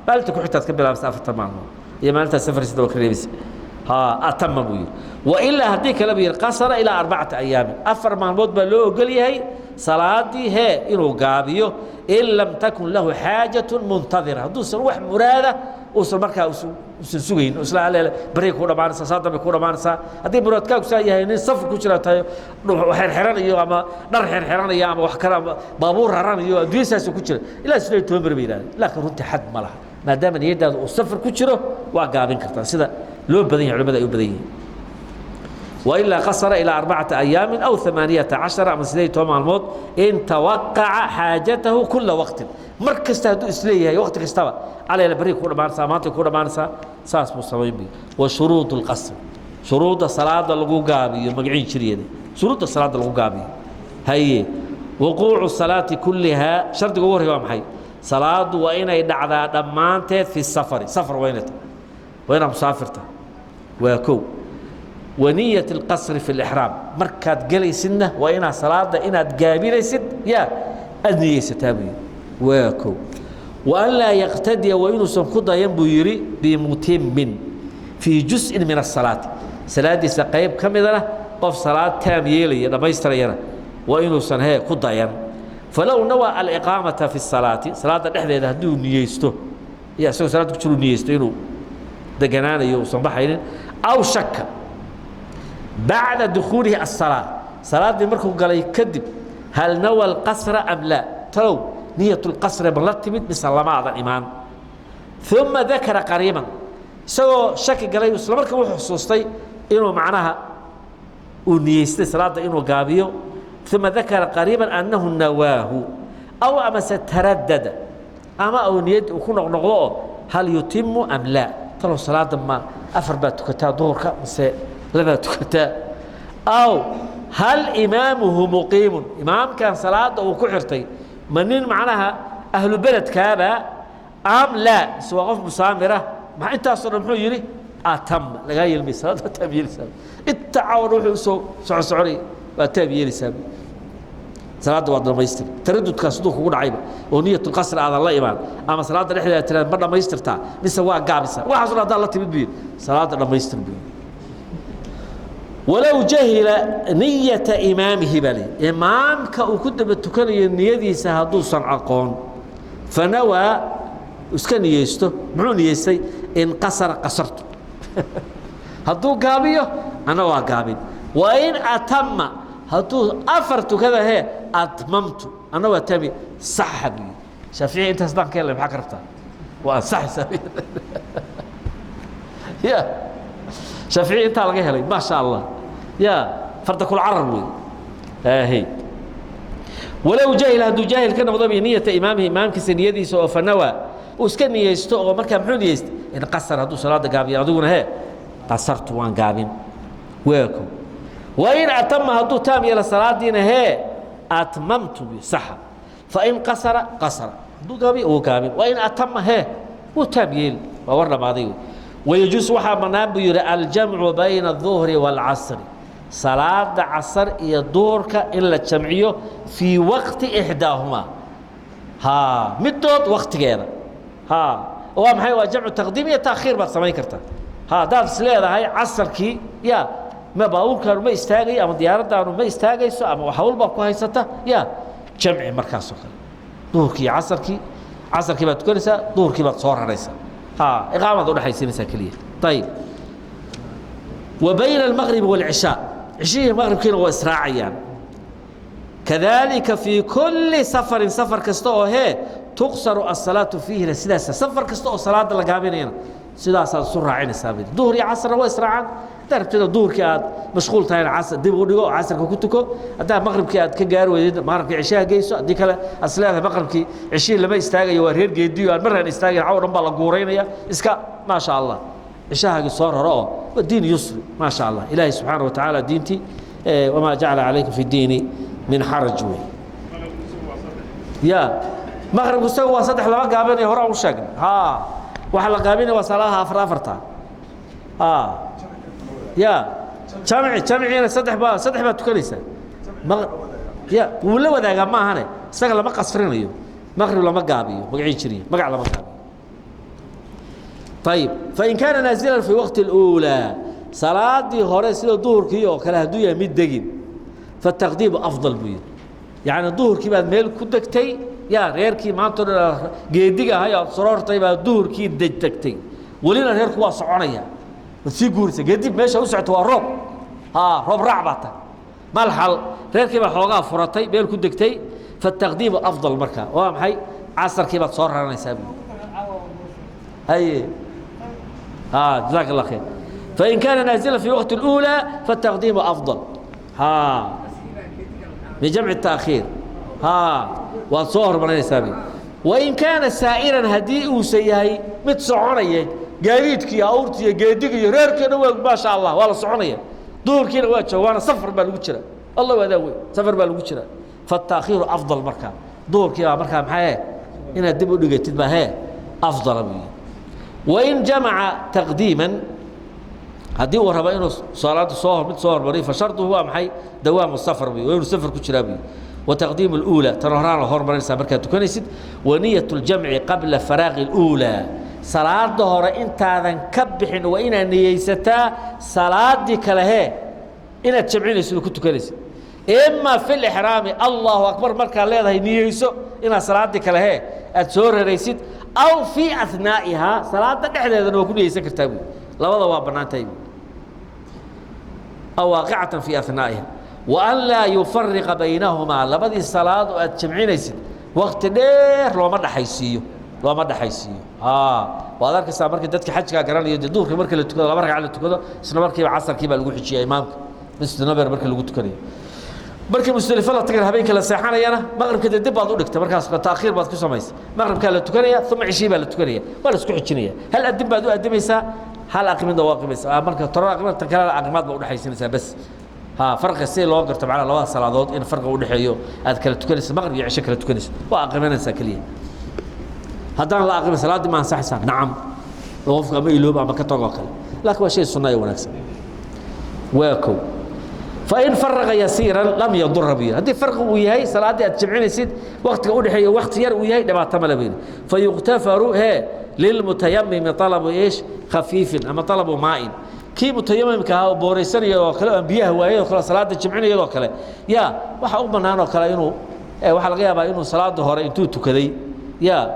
maalinta ku xigtaad ka bilaabaysa 4ta maalmood iyo maalintaad safaraysid waa ka reebaysa. Ha atama buu yidhi. Wailaa haddii kale buu yidhi qasara ilaa 4 ayaamin, 4 maalmood baa loo ogol yahay. Salaadii hee inuu gaabiyo, in lam takun lahu xaajatu muntadira, hadduusan wax muraada uusan markaa usan sugayn, isla aleele bari ku dhamaanaysaa, saa dambe ku dhamaanaysaa. Haddii muraadkaagu saa yahay, nin safar ku jira tahay, xerxeranayo ama dhar xerxeranaya ama wax kale ama baabuur raranayo, adduunya saasuu ku jira, ilaa 18 beri bay yidhahdeen. Laakiin runtii xad ma laha, maadaama niyaddaada uu safar ku jiro, waa gaabin kartaa, sida loo badan yahay, culimada ay u badan yihiin. وإلا قصر إلى 4 أيام أو 18 أما 18 maalmood in توقع حاجته كل وقت. Mar kasta hadduu isleeyahay waqti kastaba calayla beri ku dhamaanaysaa, maanta ku dhamaanaysaa, saas buu samayn buy. Wa shuruud lqasr, shuruudda salaada lagu gaabiyo, magaciin jiryada shuruudda salaada lagu gaabiyo. Haye, wuquucu salaati kullihaa, shardiga ugu horreya waa maxay? Salaadu waa inay dhacdaa dhammaanteed fi safari, safar waa inay tahay, waa inaad musaafirta, waa kow. ونية القصر في الإحرام, markaad gelaysidna waa inaad salaada inaad gaabinaysid yaa aad niyeysataa buu yidhi, waa kow. وأن لا يقتدي, waa inuusan ku dayan buu yidhi بمتم في جزء من الصلاة, salaadiisa qayb ka midana qof salaad taam yeelaya, dhammaystirayana, waa inuusan hee ku dayan. فلو نوى الإقامة في الصلاة, salaada dhexdeeda hadduu niyeysto iyo isagoo salaada ku jiru niyeysto inuu deganaanayo, uusan baxaynin, أو شك بعد دخوله الصلاة, salaaddii markuu galay kadib, هل نوى القصر أم لا, talow نية القصر ma la timid mise lamaadan imaan, ثم ذكر قريبا, isagoo shaki galay isla markaa wuxuu xusuustay inuu macnaha uu niyeystay salaadda inuu gaabiyo, ثم ذكر قريبا أنه نواه أو amase تردد, ama uu niyad uu ku noqnoqdo oo هل يتم أم لا, talow salaadda ma afar baa tukataa duhurka mise labaa tukataa, أو هل إمامه مقيم, imaamkan salaada uu ku xirtay ma nin macnaha ahlu beledkaaba أم لا, mise waa qof musaamira. Maxaa intaasoo dhan muxuu yidhi? أتم, lagaa yeelmay, salaada taam yeelaysaa. Inta caawana wuxuu usoo soco soconay waa taam yeelaysaa, salaadda waa dhamaystir. Taradudkaas hadduu kugu dhacayba oo نية القصر aadan la imaan, ama salaadda dhexdeeda tiraad ma dhammaystirtaa mise waa gaabisa, waxaasoo dhan haddaan la timid buu yidhi, salaadda dhammaystir buu yidhi. ولو جهل نية إمامه baa lihi, imaamka uu ku daba tukanayo niyadiisa hadduusan aqoon, فنوى, iska niyeysto, muxuu niyeystay? إن قصر قصرت, hadduu gaabiyo ana waa gaabin, وإن أتم, hadduu afar tukada hee أتممت, ana waa tami, saxa buu yidhi Shaaficiya. Intaas baan ka helnay, maxaa ka rabtaa? Waa ansaxaysaa ya Shaaficiya, intaa laga helay, maa sha Allah, ya farda kul carar wey ahe. ولو جهل, hadduu jaahil ka noqdo بنية إمامه, imaamkiisa niyadiisa oo فنوى, uu iska niyeysto oo markaa muxuu niyeystay? إن قصر, hadduu salaada gaabiyo adiguna hee قصرت, waan gaabin, waa ko. وإن أتم, hadduu taam yeelo salaadiina hee أتممت, saxa. فإن قصر قصر, hadduu gaabiyo wuu gaabin, وإن أتم hee wuu taam yeeli. Waa war dhamaaday wey. ويجوز, waxaa bannaan buu yidhi الجمع بين الظهر والعصر, salaada casar iyo duhurka in la jamciyo في وقت إحداهما, ha midood waktigeeda. Ha waa maxay? Waa jamcu taqdiim iyo taakhiir baad samayn kartaa. Ha haddaad is leedahay casarkii ya ma baabuurkaanu ma istaagayo ama diyaaraddaanu ma istaagayso ama hawl baa ku haysata, ya jamci markaasoo kale duhurkii iyo casarkii, casarkii baad tukanaysaa, duhurkii baad soo raraysaa, ha iqaamaad udhexaysiinaysaa keliya. Ayib. وبين المغرب والعشاء, cishihii maqribkiina waa israacayaan. كذلك في كل سفر, safar kasta oo hee تقصر الصلاة فيهna sidaasa, safar kasta oo salaada la gaabinayana sidaasaad isu raacinaysaa. Duhur iyo casrna waa israacaan. Haddaad rabtida duhurkii aad mashquul tahayna casr dib u dhigo oo casrka ku tuko. Haddaa maqribkii aad ka gaari weydid, maqribkii cishaha geyso. Haddii kale aad is leedahay maqribkii cishihii lama istaagayo, waa reer geediyo aan markaan istaagayn, caw dhan baa la guuraynaya, iska maa sha Allah cishahaagii soo raro. Oo waa diin yusri, maa sha Allah, ilaahay subxaana wa tacaala diintii وما جعل عليكم في الدين من حرج wey. Ya maqribku isagu waa saddex, lama gaabinayo, hore u sheegnay. Ha waxaa la gaabinaya waa salaadaha afar afarta. Ha ya jamci, jamciina saddex baa, saddex baa tukanaysaa. Ya wuu la wadaagaa ma ahane, isaga lama qasrinayo. Maqrib lama gaabiyo, magacii jiriya magac lama gaabiyo. طيب, فإن كان نازلا في وقت الأولى, salaadii hore sida duhurkii oo kale hadduu yahay mid degin, فالتقديم أفضل buu yidhi. Yacni duhurkii baad meel ku degtay, yaa reerkii maanta o dhan geediga ahay aad soroortay baa duhurkii degtay, welina reerku waa soconaya, waad sii guuraysa. Geedi meesha u socota waa roob, ha roob raac baa tahay. Malxal reerkii baa xoogaa furatay, meel ku degtay, fataqdiimu afdal. Marka waa maxay? Casarkii baad soo raranaysaa buui. Haye, ha, jazaak allah khayr. Fain kaana naazila fi waqti اlأuulى fataqdiimu afdal, ha, bijamci taakhiir, ha, waad soo hormarinaysaa buui. Wain kaana saa'iran, haddii uusan yahay mid soconaya, gaadiidki iyo awrti iyo geediga iyo reerkii o dhan waa maasha allah, waa la soconaya, duhurkiina waa jooga, waana safar baa lagu jira, allah waadaa wey, safar baa lagu jira, faالtaakhiiru afdal. Markaa duhurkii baa markaa maxaa inaad dib u dhigatid baa hee afdala buu yihi. Wain jamaca taqdiiman, haddii uu rabo inuu salaada soo mid soo hormariyo, fasharduhu waa maxay? Dawaamu safar buy, waa inuu safar ku jiraa buy. Wataqdiimu اluulى, tan horaan la hormarinaysaa markaad tukanaysid. Waniyat اljamci qabla faraaqi اluulى, salaada hore intaadan ka bixin waa inaad niyeysataa salaadii kale hee inaad jamcinaysid oo ku tukanaysid. Ima fi lixraami, allahu akbar markaad leedahay niyeyso inaad salaadii kale hee aad soo raraysid, aw fii anaa'ihaa, salaada dhexdeedana waa ku niyeysan kartaa buy, labada waa bannaan tahay buy, aw waaqicatan fii anaa'iha. Wa an laa yufariqa baynahumaa, labadii salaad oo aad jamcinaysid wakti dheer looma dhaxaysiiyo, looma dhaxaysiiyo. Waad arkaysaa markii dadka xajkaa garanayo, dee duhurka marka la tukado, laba ragca la tukado, isla markiiba casarkii baa lagu xijiya imaamka masjid naber marka lagu tukanayo. Markii musdelifo la tagana, habeenkii la seexanayana, maqribka dee dib baad u dhigtay, markaas taakhiir baad ku samaysay, maqribkaa la tukanaya, uma cishii baa la tukanaya, waa la isku xijinaya. Hal adin baad u adimaysaa, hal aqimidna waa aqimaysaa. Marka toro aqimad, tan kalena aqimaad baa udhexaysinaysaa bas. Ha, farqi si loo garto macnaha labada salaadood in farqi u dhexeeyo aad kala tukanaysa, maqrib iyo cisho kala tukanaysa, waa aqimanaysaa keliya. Haddaan la aqimin salaaddii ma ansaxaysaa? Nacam, oo qofku ama ilooba ama ka tagoo kale, laakiin waa shay sunna ee wanaagsan. Waa kow. Fain faraqa yasiiran lam yadura buu yidhi. Haddii farqi uu yahay salaaddii aad jamcinaysid waktiga u dhexeeya wakti yar uu yahay, dhibaato male buu yidhi. Fayuktafaru hee lilmutayamimi talabu ish khafiifin ama talabu maa'in. Kii mutayamimka ahaa oo booraysanaya oo kale, aan biyaha waayay oo kale, salaada jamcinayadoo kale, yaa waxa u bannaan oo kale inuu waxaa laga yaabaa inuu salaada hore intuu tukaday yaa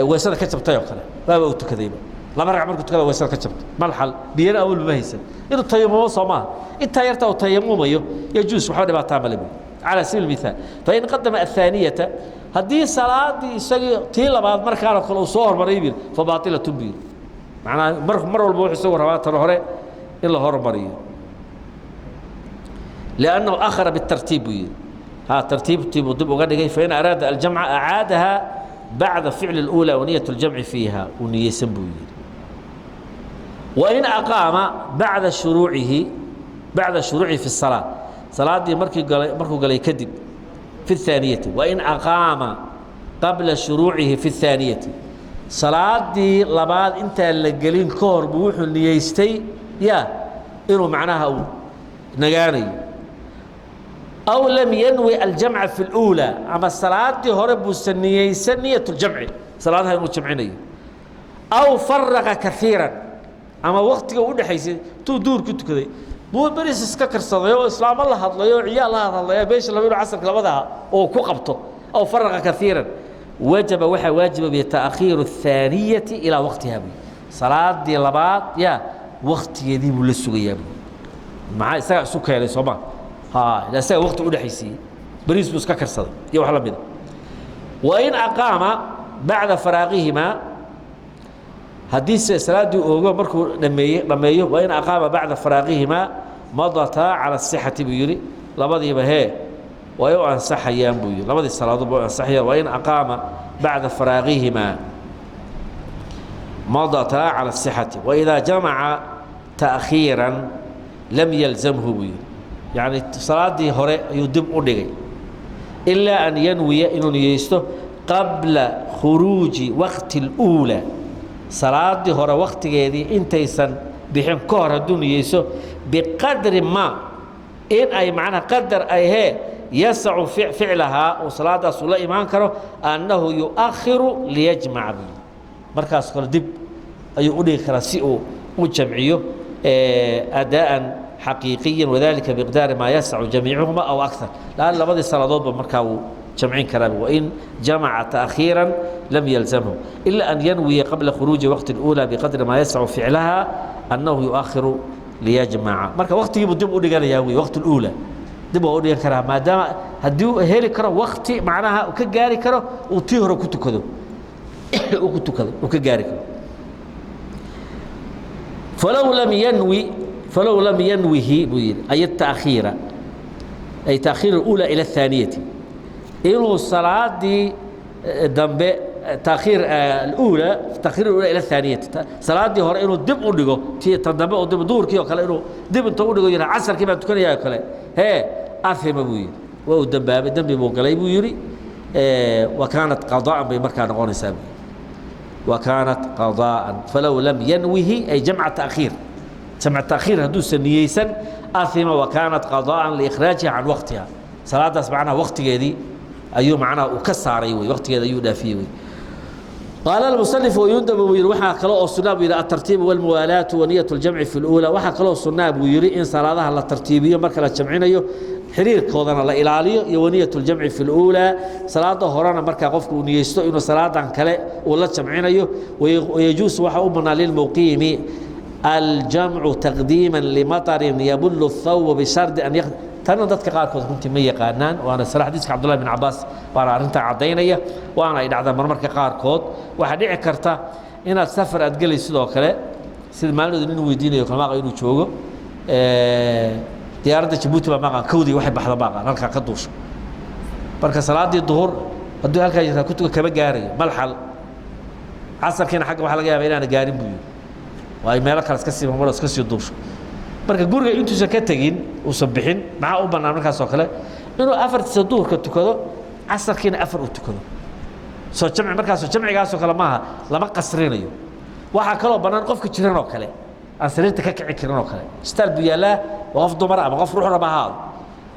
weysada ka jabtay oo kale, waaba uu tukadayba laba ragc, markuu tukada weysada ka jabtay, malxal biyana awalba ma haysan, inuu tayamumo soo maaha? Intaa yarta uu tayamumayo yajuus, waxba dhibaataa male buy, cala sabiil mithaal. Fain qadama athaaniyata, haddii salaadii isagii tii labaad markaana kale uu soo hormaray buu yidhi, fa baatilatun buu yidhi. Macnaha mar walba wuxuu isagu rabaa tan hore in la hormariyo, liannahu akhara bitartiib buu yidhi. Ha, tartiibtii buu dib uga dhigay. Fain araada aljamca acaadaha bacda ficli اlأuulى waniyat اljamci fiiha uu niyeysan buu yidhi. Wain aqaama bacda shuruucihi, bacda shuruucihi fi الsalaa, salaaddii markii galay, markuu galay kadib, fi الthaaniyati. Wain aqaama qabla shuruucihi fi الthaaniyati, salaadii labaad intaan la gelin ka hor buu wuxuu niyeystay ya inuu macnaha uu nagaanayo, aw lam yanwi aljamca fi اluulى, ama salaadii hore buusan niyeysan niyat اljamci, salaadaha inuu jamcinayo, aw faraqa kaiiran, ama waktiga u dhexaysay intuu duurku tukaday buu beris iska karsaday oo islaamo la hadlayo oo ciyaal la hadlaya, beesha laba inuu casarka labadaha oo ku qabto, aw faraqa kaiiran, wajaba, waxaa waajiba bi taakhiiru الthaaniyati ilaa waqtiha buy. Salaadii labaad ya waktigeedii buu la sugayaa buy. Maxaa isagaa isu keenay? Soo ma ha, ila isagaa waqti u dhexaysiiyey, beriis buu iska karsaday iyo wax la mida. Wain aqaama bacda faraaqihimaa, haddii se salaaddii oogo markuu dhameeye dhammeeyo, wain aqaama bacda faraaqihimaa madataa cala asixati buu yidhi, labadiiba hee way u ansaxayaan buu yidhi, labadii salaadood ba u ansaxayaan. Wain aqaama bacda faraaqihimaa madataa cala asixati. Waidaa jamaca ta'khiiran lam yalzamhu buu yidhi, yacni salaaddii hore ayuu dib u dhigay, ilaa an yanwiya, inuu niyeysto, qabla khuruuji waqti اluulaa, salaadii hore waktigeedii intaysan bixin ka hor hadduu niyeyso, biqadri ma in ay macnaha qadar ay hee yasacu ficlahaa, uu salaadaas ula imaan karo, annahu yuakhiru liyajmaca buu yidhi. Markaas kale dib ayuu u dhigi karaa si uu u jamciyo adaa'an Xaqiiqiyan wadalika biqdaari maa yasacu jamiicuhuma aw akar laan labadii salaadoodba markaa wuu jamcin karaa. Wain jamaca taakhiiran lam yalzamhu ila an yanwiya qabla khuruuji waqti اlأuulى biqadri maa yasacu ficlaha annahu yuakhiru liyajmaca. Marka waqtigiibuu dib u dhiganayaa wey, waqti اlأuulى dib waa u dhigan karaa, maadaama haddii uu heli karo wakti macnaha ka gaari karo uu tii hore ku tukado, uu ku tukado, uu ka gaari karo. Falow lam yanwi, falow lam yanwihi buu yidhi, ay ataakhiira, ay taakhiir اlأuulى ila الthaaniyati, inuu salaadii dambe taakhiir اlأuulى, taakhiir اlأuulى ila الthaaniyati, salaadii hore inuu dib u dhigo tii tan dambe oo dib, duhurkii oo kale inuu dib inta u dhigo yidhaha casarkii baan tukanayaa oo kale, hee, afima buu yidhi, waa uu dembaabay, dembi buu galay buu yidhi. Wa kaanat qadaa'an bay markaa noqonaysaa buu yidhi, wa kaanat qadaa'an. Falow lam yanwihi ay jamca taakhiir, jamca taakhiir hadduusan niyeysan, afima wa kaanat qadaa'an liikhraajiha can waqtiha. Salaadaas macnaha waqtigeedii ayuu macnaha uu ka saaray wey, waqtigeeda ayuu dhaafiyey wey. قال المصنف ويندب buu yidhi, waxaa kale oo sunaa buu yidhi الترتيب والموالاة ونية الجمع في الأولى. Waxaa kaloo sunaa buu yidhi in salaadaha la tartiibiyo marka la jamcinayo, xiriirkoodana la ilaaliyo, iyo ونية الجمع في الأولى, salaada horena markaa qofku uu niyeysto inuu salaadan kale uu la jamcinayo. ويجوز waxaa u banaan للمقيم الجمع تقديما لمطر يبل الثوب بشرط أن tana dadka qaarkood runtii ma yaqaanaan, waana sala xadiiska Cabdullahi bin Cabaas baana arrintaa caddaynaya, waana ay dhacdaa marmarka qaarkood. Waxaa dhici karta inaad safar aad gelayso, sidoo kale sida maalinood nin weydiinayo kale, maaqa inuu joogo diyaaradda Jabuuti baa maaqan kowdii waxay baxda, maaqan halkaa ka duusho. Marka salaadii duhur hadduu halkaa jirtaa ku tuka kama gaarayo malxal, casarkiina xagga waxaa laga yaaba inaana gaarin buu yidhi, waa ay meelo kale iska sii marmaro, iska sii duusho. Marka guriga intuusan ka tegin, uusan bixin, maxaa u bannaan markaas oo kale? Inuu afartiisa duhurka tukado, casarkiina afar uu tukado. Soo jamci markaasoo jamcigaasoo kale maaha, lama qasrinayo. Waxaa kaloo bannaan qofka jiran oo kale, aan sariirta ka kici karin oo kale, istaal buu yaallaa, waa qof dumar ama qof ruux raba ha ahaado,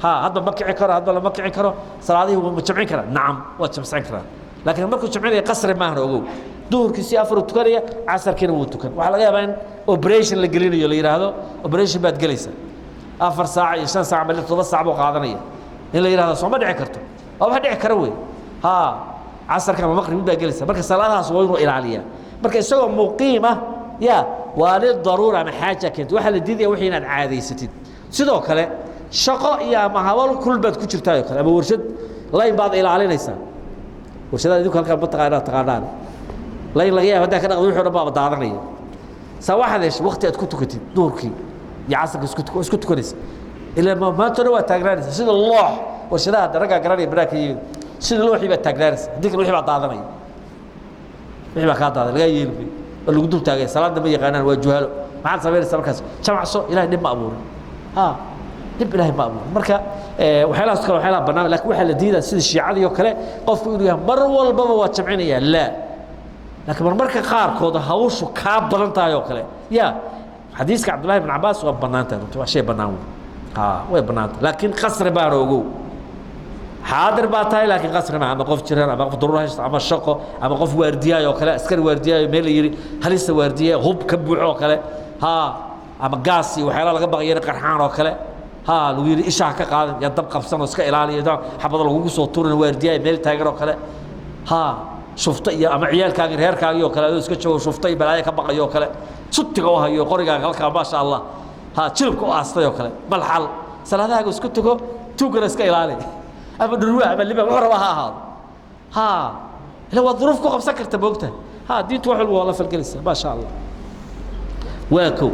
ha hadba ma kici karo, hadba lama kici karo. Salaadihii ma jamcin karaa? Nacam, waa jamcin karaa, laakiin markuu jamcinaya qasri maahan. Ogow, duhurkiisii afar uu tukanaya, casarkiina wuu tukan. Waxaa laga yaabaa in operation la gelinayo, la yidhaahdo operation baad gelaysaa, 4 saac iyo 5 saac ama 7 saac buu qaadanaya in la yidhahdo. Soo ma dhici karto? Waa wax dhici kara wey. Ha, casarka ama maqrib baa gelaysa. Marka salaadahaas waa inuu ilaaliyaa marka isagoo muqiim ah ya waa lidaruura ama xaaja keentay. Waxaa la diidaya wixii inaad caadaysatid. Sidoo kale shaqo iyo ama hawl kulul baad ku jirtaa oo kale, ama warshad layn baad ilaalinaysaa. Warshadaha idinku halkaan ma taqaanaa, taqaanaan layn laga yaaba haddaa ka dhaqdo wixii o dhan baaba daadanaya. Saa waxaad heshay waqti aad ku tukatid duhurkii iyo casarka, isku tukanaysa, ilaa maanta o dhan waa taagnaanaysa sida loox. Warshadaha hadda raggaa garanaya banaanka yimid, sida looxii baad taagnaanaysa, haddii kale wixii baa daadanaya, wixii baa kaa daadan, lagaa yeeli maayo, waa lagu dul taagaya. Salaadda ma yaqaanaan, waa juhalo. Maxaad samaynaysaa markaas? Jamacso, Ilahay dhib ma abuurin, ha, dhib Ilahay ma abuurin. Marka waxyaalahaas kale waxyaalaha bannaan, lakin waxaa la diidaa sida shiicadii oo kale qofku inuu yahay mar walbaba waa jamcinaya. Laa, laakiin marmarka qaarkood hawshu kaa badan tahay oo kale ya xadiiska Cabdullahi bin Cabaas waa bannaan tahay runtii, waa shay bannaan wey. Ha, way bannaan tahay, laakiin qasri baana. Ogow, xaadir baa tahay, laakiin qasri ma, ama qof jiran ama qof daruur haysta ama shaqo ama qof waardiyaay oo kale, askari waardiyaayo meel la yidhi halista waardiyaay, hub ka buuxo oo kale, ha, ama gaas iyo waxyaalaha laga baqaya inay qarxaan oo kale, ha, lagu yidhi isha ha ka qaadan yaa dab qabsan oo iska ilaaliya xabada lagugu soo tuurin, waardiyaay meel taagan oo kale, ha, shufta iyo ama ciyaalkaagi, reerkaagii oo kale adoo iska joogo, shufta iyo balaayo ka baqayo oo kale, sutiga u hayo qorigaaga halkaa, maasha Allah, ha, jilibka u aastay oo kale, malxal salaadahaaga isku tuko, tuugana iska ilaali, ama dhurwa ama liba wuxuu raba ha ahaado. Ha, ila waa duruuf ku qabsan karta moogtahay. Ha, diintu wax walba waa la falgelaysa, maasha Allah. Waa kow.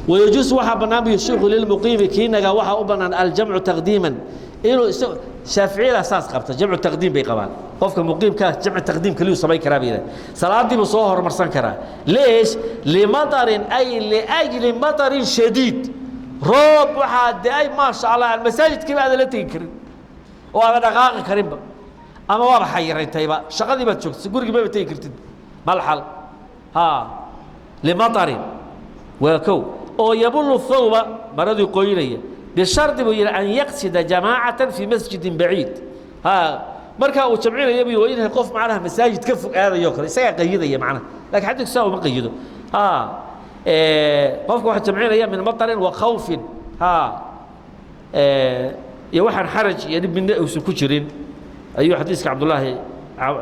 ويجوز waxaa bannaan buyu sheikhu للمقيم kiinaga waxaa u bannaan الجمع تقديما inuu isagu. Shaaficiyada saas qabta, jamcu taqdiim bay qabaan. Qofka muqiimkaa jamcu taqdiim keliyuu samayn karaa bay yidhahdeen, salaadii buu soo horumarsan karaa. ليش؟ لمطر أي لأجل مطر شديد, roob waxaa da-ay maasha Allah aan masaajidkiiba aadan la tegi karin oo aadan dhaqaaqi karinba, ama waaba xayirantayba, shaqadii baad joogtay, gurigii maba tegi kartid malxal. Ha, لمطر waa kow oo يبل الثوب maradii qoynaya, بشرط buu yidhi أن يقصد جماعة في مسجد بعيد. Ha, markaa uu jamcinaya buu waa inay qof macnaha masaajid ka fog aadayo kale, isagaa qayidaya macnaha, laakiin xadiidku saa uma qayido. Ha, qofka waxaa jamcinaya من مطر وخوف. Ha iyo waxaan xaraj iyo dhib midna uusan ku jirin ayuu xadiiska Cabdullaahi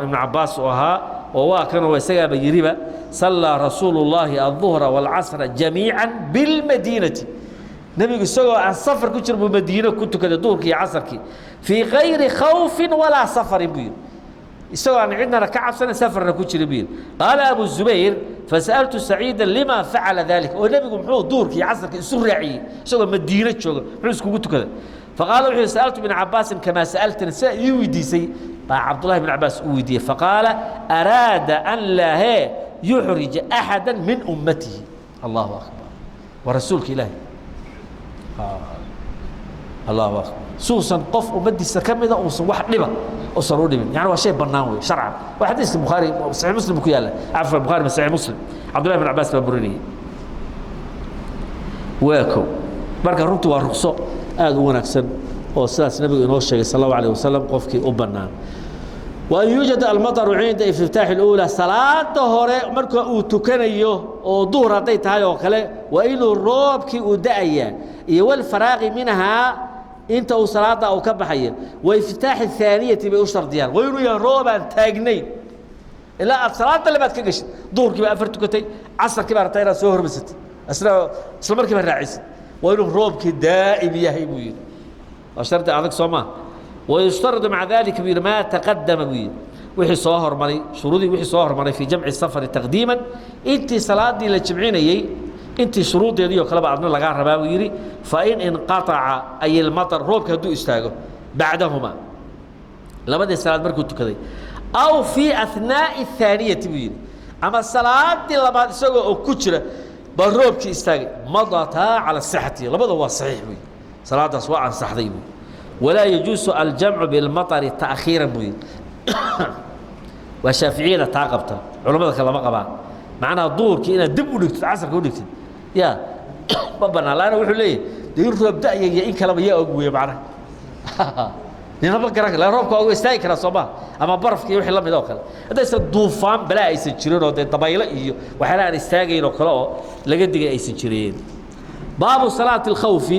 ibnu Cabbaas u ahaa, oo waa kanoo isagaaba yidhiba: sallaa rasuulu llaahi الظuhra wاlcasra jamiica bilmadiinati. Nebigu isagoo aan safar ku jirin buu Madiino ku tukaday duhurkii iyo casarkii, fii kayri khawfin walaa safarin, buu yidhi, isagoo aan cidnana ka cabsanan, safarna ku jirin, buu yidhi. Qaala Abu Zubayr: fasa'altu Saciida lima facala dalika, oo nebigu muxuu duhurkii iyo casarkii isu raaciyey isagoo Madiino jooga, muxuu iskugu tukaday? Faqaala wuxuu yidhi: sa'altu ibn Cabbaasin kamaa sa'altani, sidaa ii weydiisay baa Cabdullahi ibn Cabbaas u weydiiyey. Faqaala: araada an laa hee yuxrija axada min ummatihi. Allahu akbar, waa rasuulka Ilaahi. Allahu akbar, suusan qof ummaddiisa ka mida uusan wax dhiba usan u dhibin. Yani waa shay bannaan wey sharcan. Waa xadiiska Bukhaari, Saxiix Muslim ku yaalla, cafwan, Bukhari ma, Saxiix Muslim, Cabdullahi bin Cabbaas baa burinayay. Waa kow. Marka runtii waa ruqso aada u wanaagsan oo sidaas nabigu inoo sheegay sal Allahu alayh wasalam qofkii u bannaan. وأن يوجد المطر عند افتتاح الأولى, salaada hore marka uu tukanayo oo duhur hadday tahay oo kale, waa inuu roobkii uu da'aya iyo والفراغ minhaa, inta uu salaada uu ka baxayo. وافتتاح الثانية bay u shardiyaan. Waa inuu yahay roob aan taagnayn ilaa aad salaada labaad ka geshid. Duhurkii baa afar tukatay, casarkii baa rabtaa inaad soo hormarsatid, isla isla markiiba raacisid. Waa inuu roobkii daa'im yahay, buu yidhi. Waa shardi adag, soo maa? ويشترط مع ذلك, buu yidhi, ما تقدم, buu yidhi, wixii soo hormaray, shuruudii wixii soo hormaray, في جمع السفر تقديما, intii salaadii la jimcinayey, intii shuruudeedii oo kaleba adna lagaa rabaa, buu yidhi. فإن انقطع أي المطر, roobka hadduu istaago, بعدهما, labadii salaad markuu tukaday, أو في أثناء الثانية, buu yidhi, ama salaadii labaad isagoo oo ku jira baa roobkii istaagay, مضتا على الصحة, labada waa saxiix, buu yidhi, salaadaas waa ansaxday, buu. ولا يجوز الجمع بالمطر تأخيرا, buu yidhi. Waa shaaficiyada taa qabta, culamada kale lama qabaan. Macnaha duhurkii inaad dib u dhigtid, casarka u dhigtid, ya ma banaan. Laanna wuxuu leeyahay dee in roob da'ya iyo in kaleba yaa og weeye. Macnaha ninaba garan kara roobka waa uga istaagi karaa, soo maha? Ama barafka iyo wixii la mid oo kale, haddaysan duufaan balaa aysan jirin oo dee dabaylo iyo waxyaalaha aan istaagayn oo kale oo laga digay aysan jireen. باب صلاة الخوف.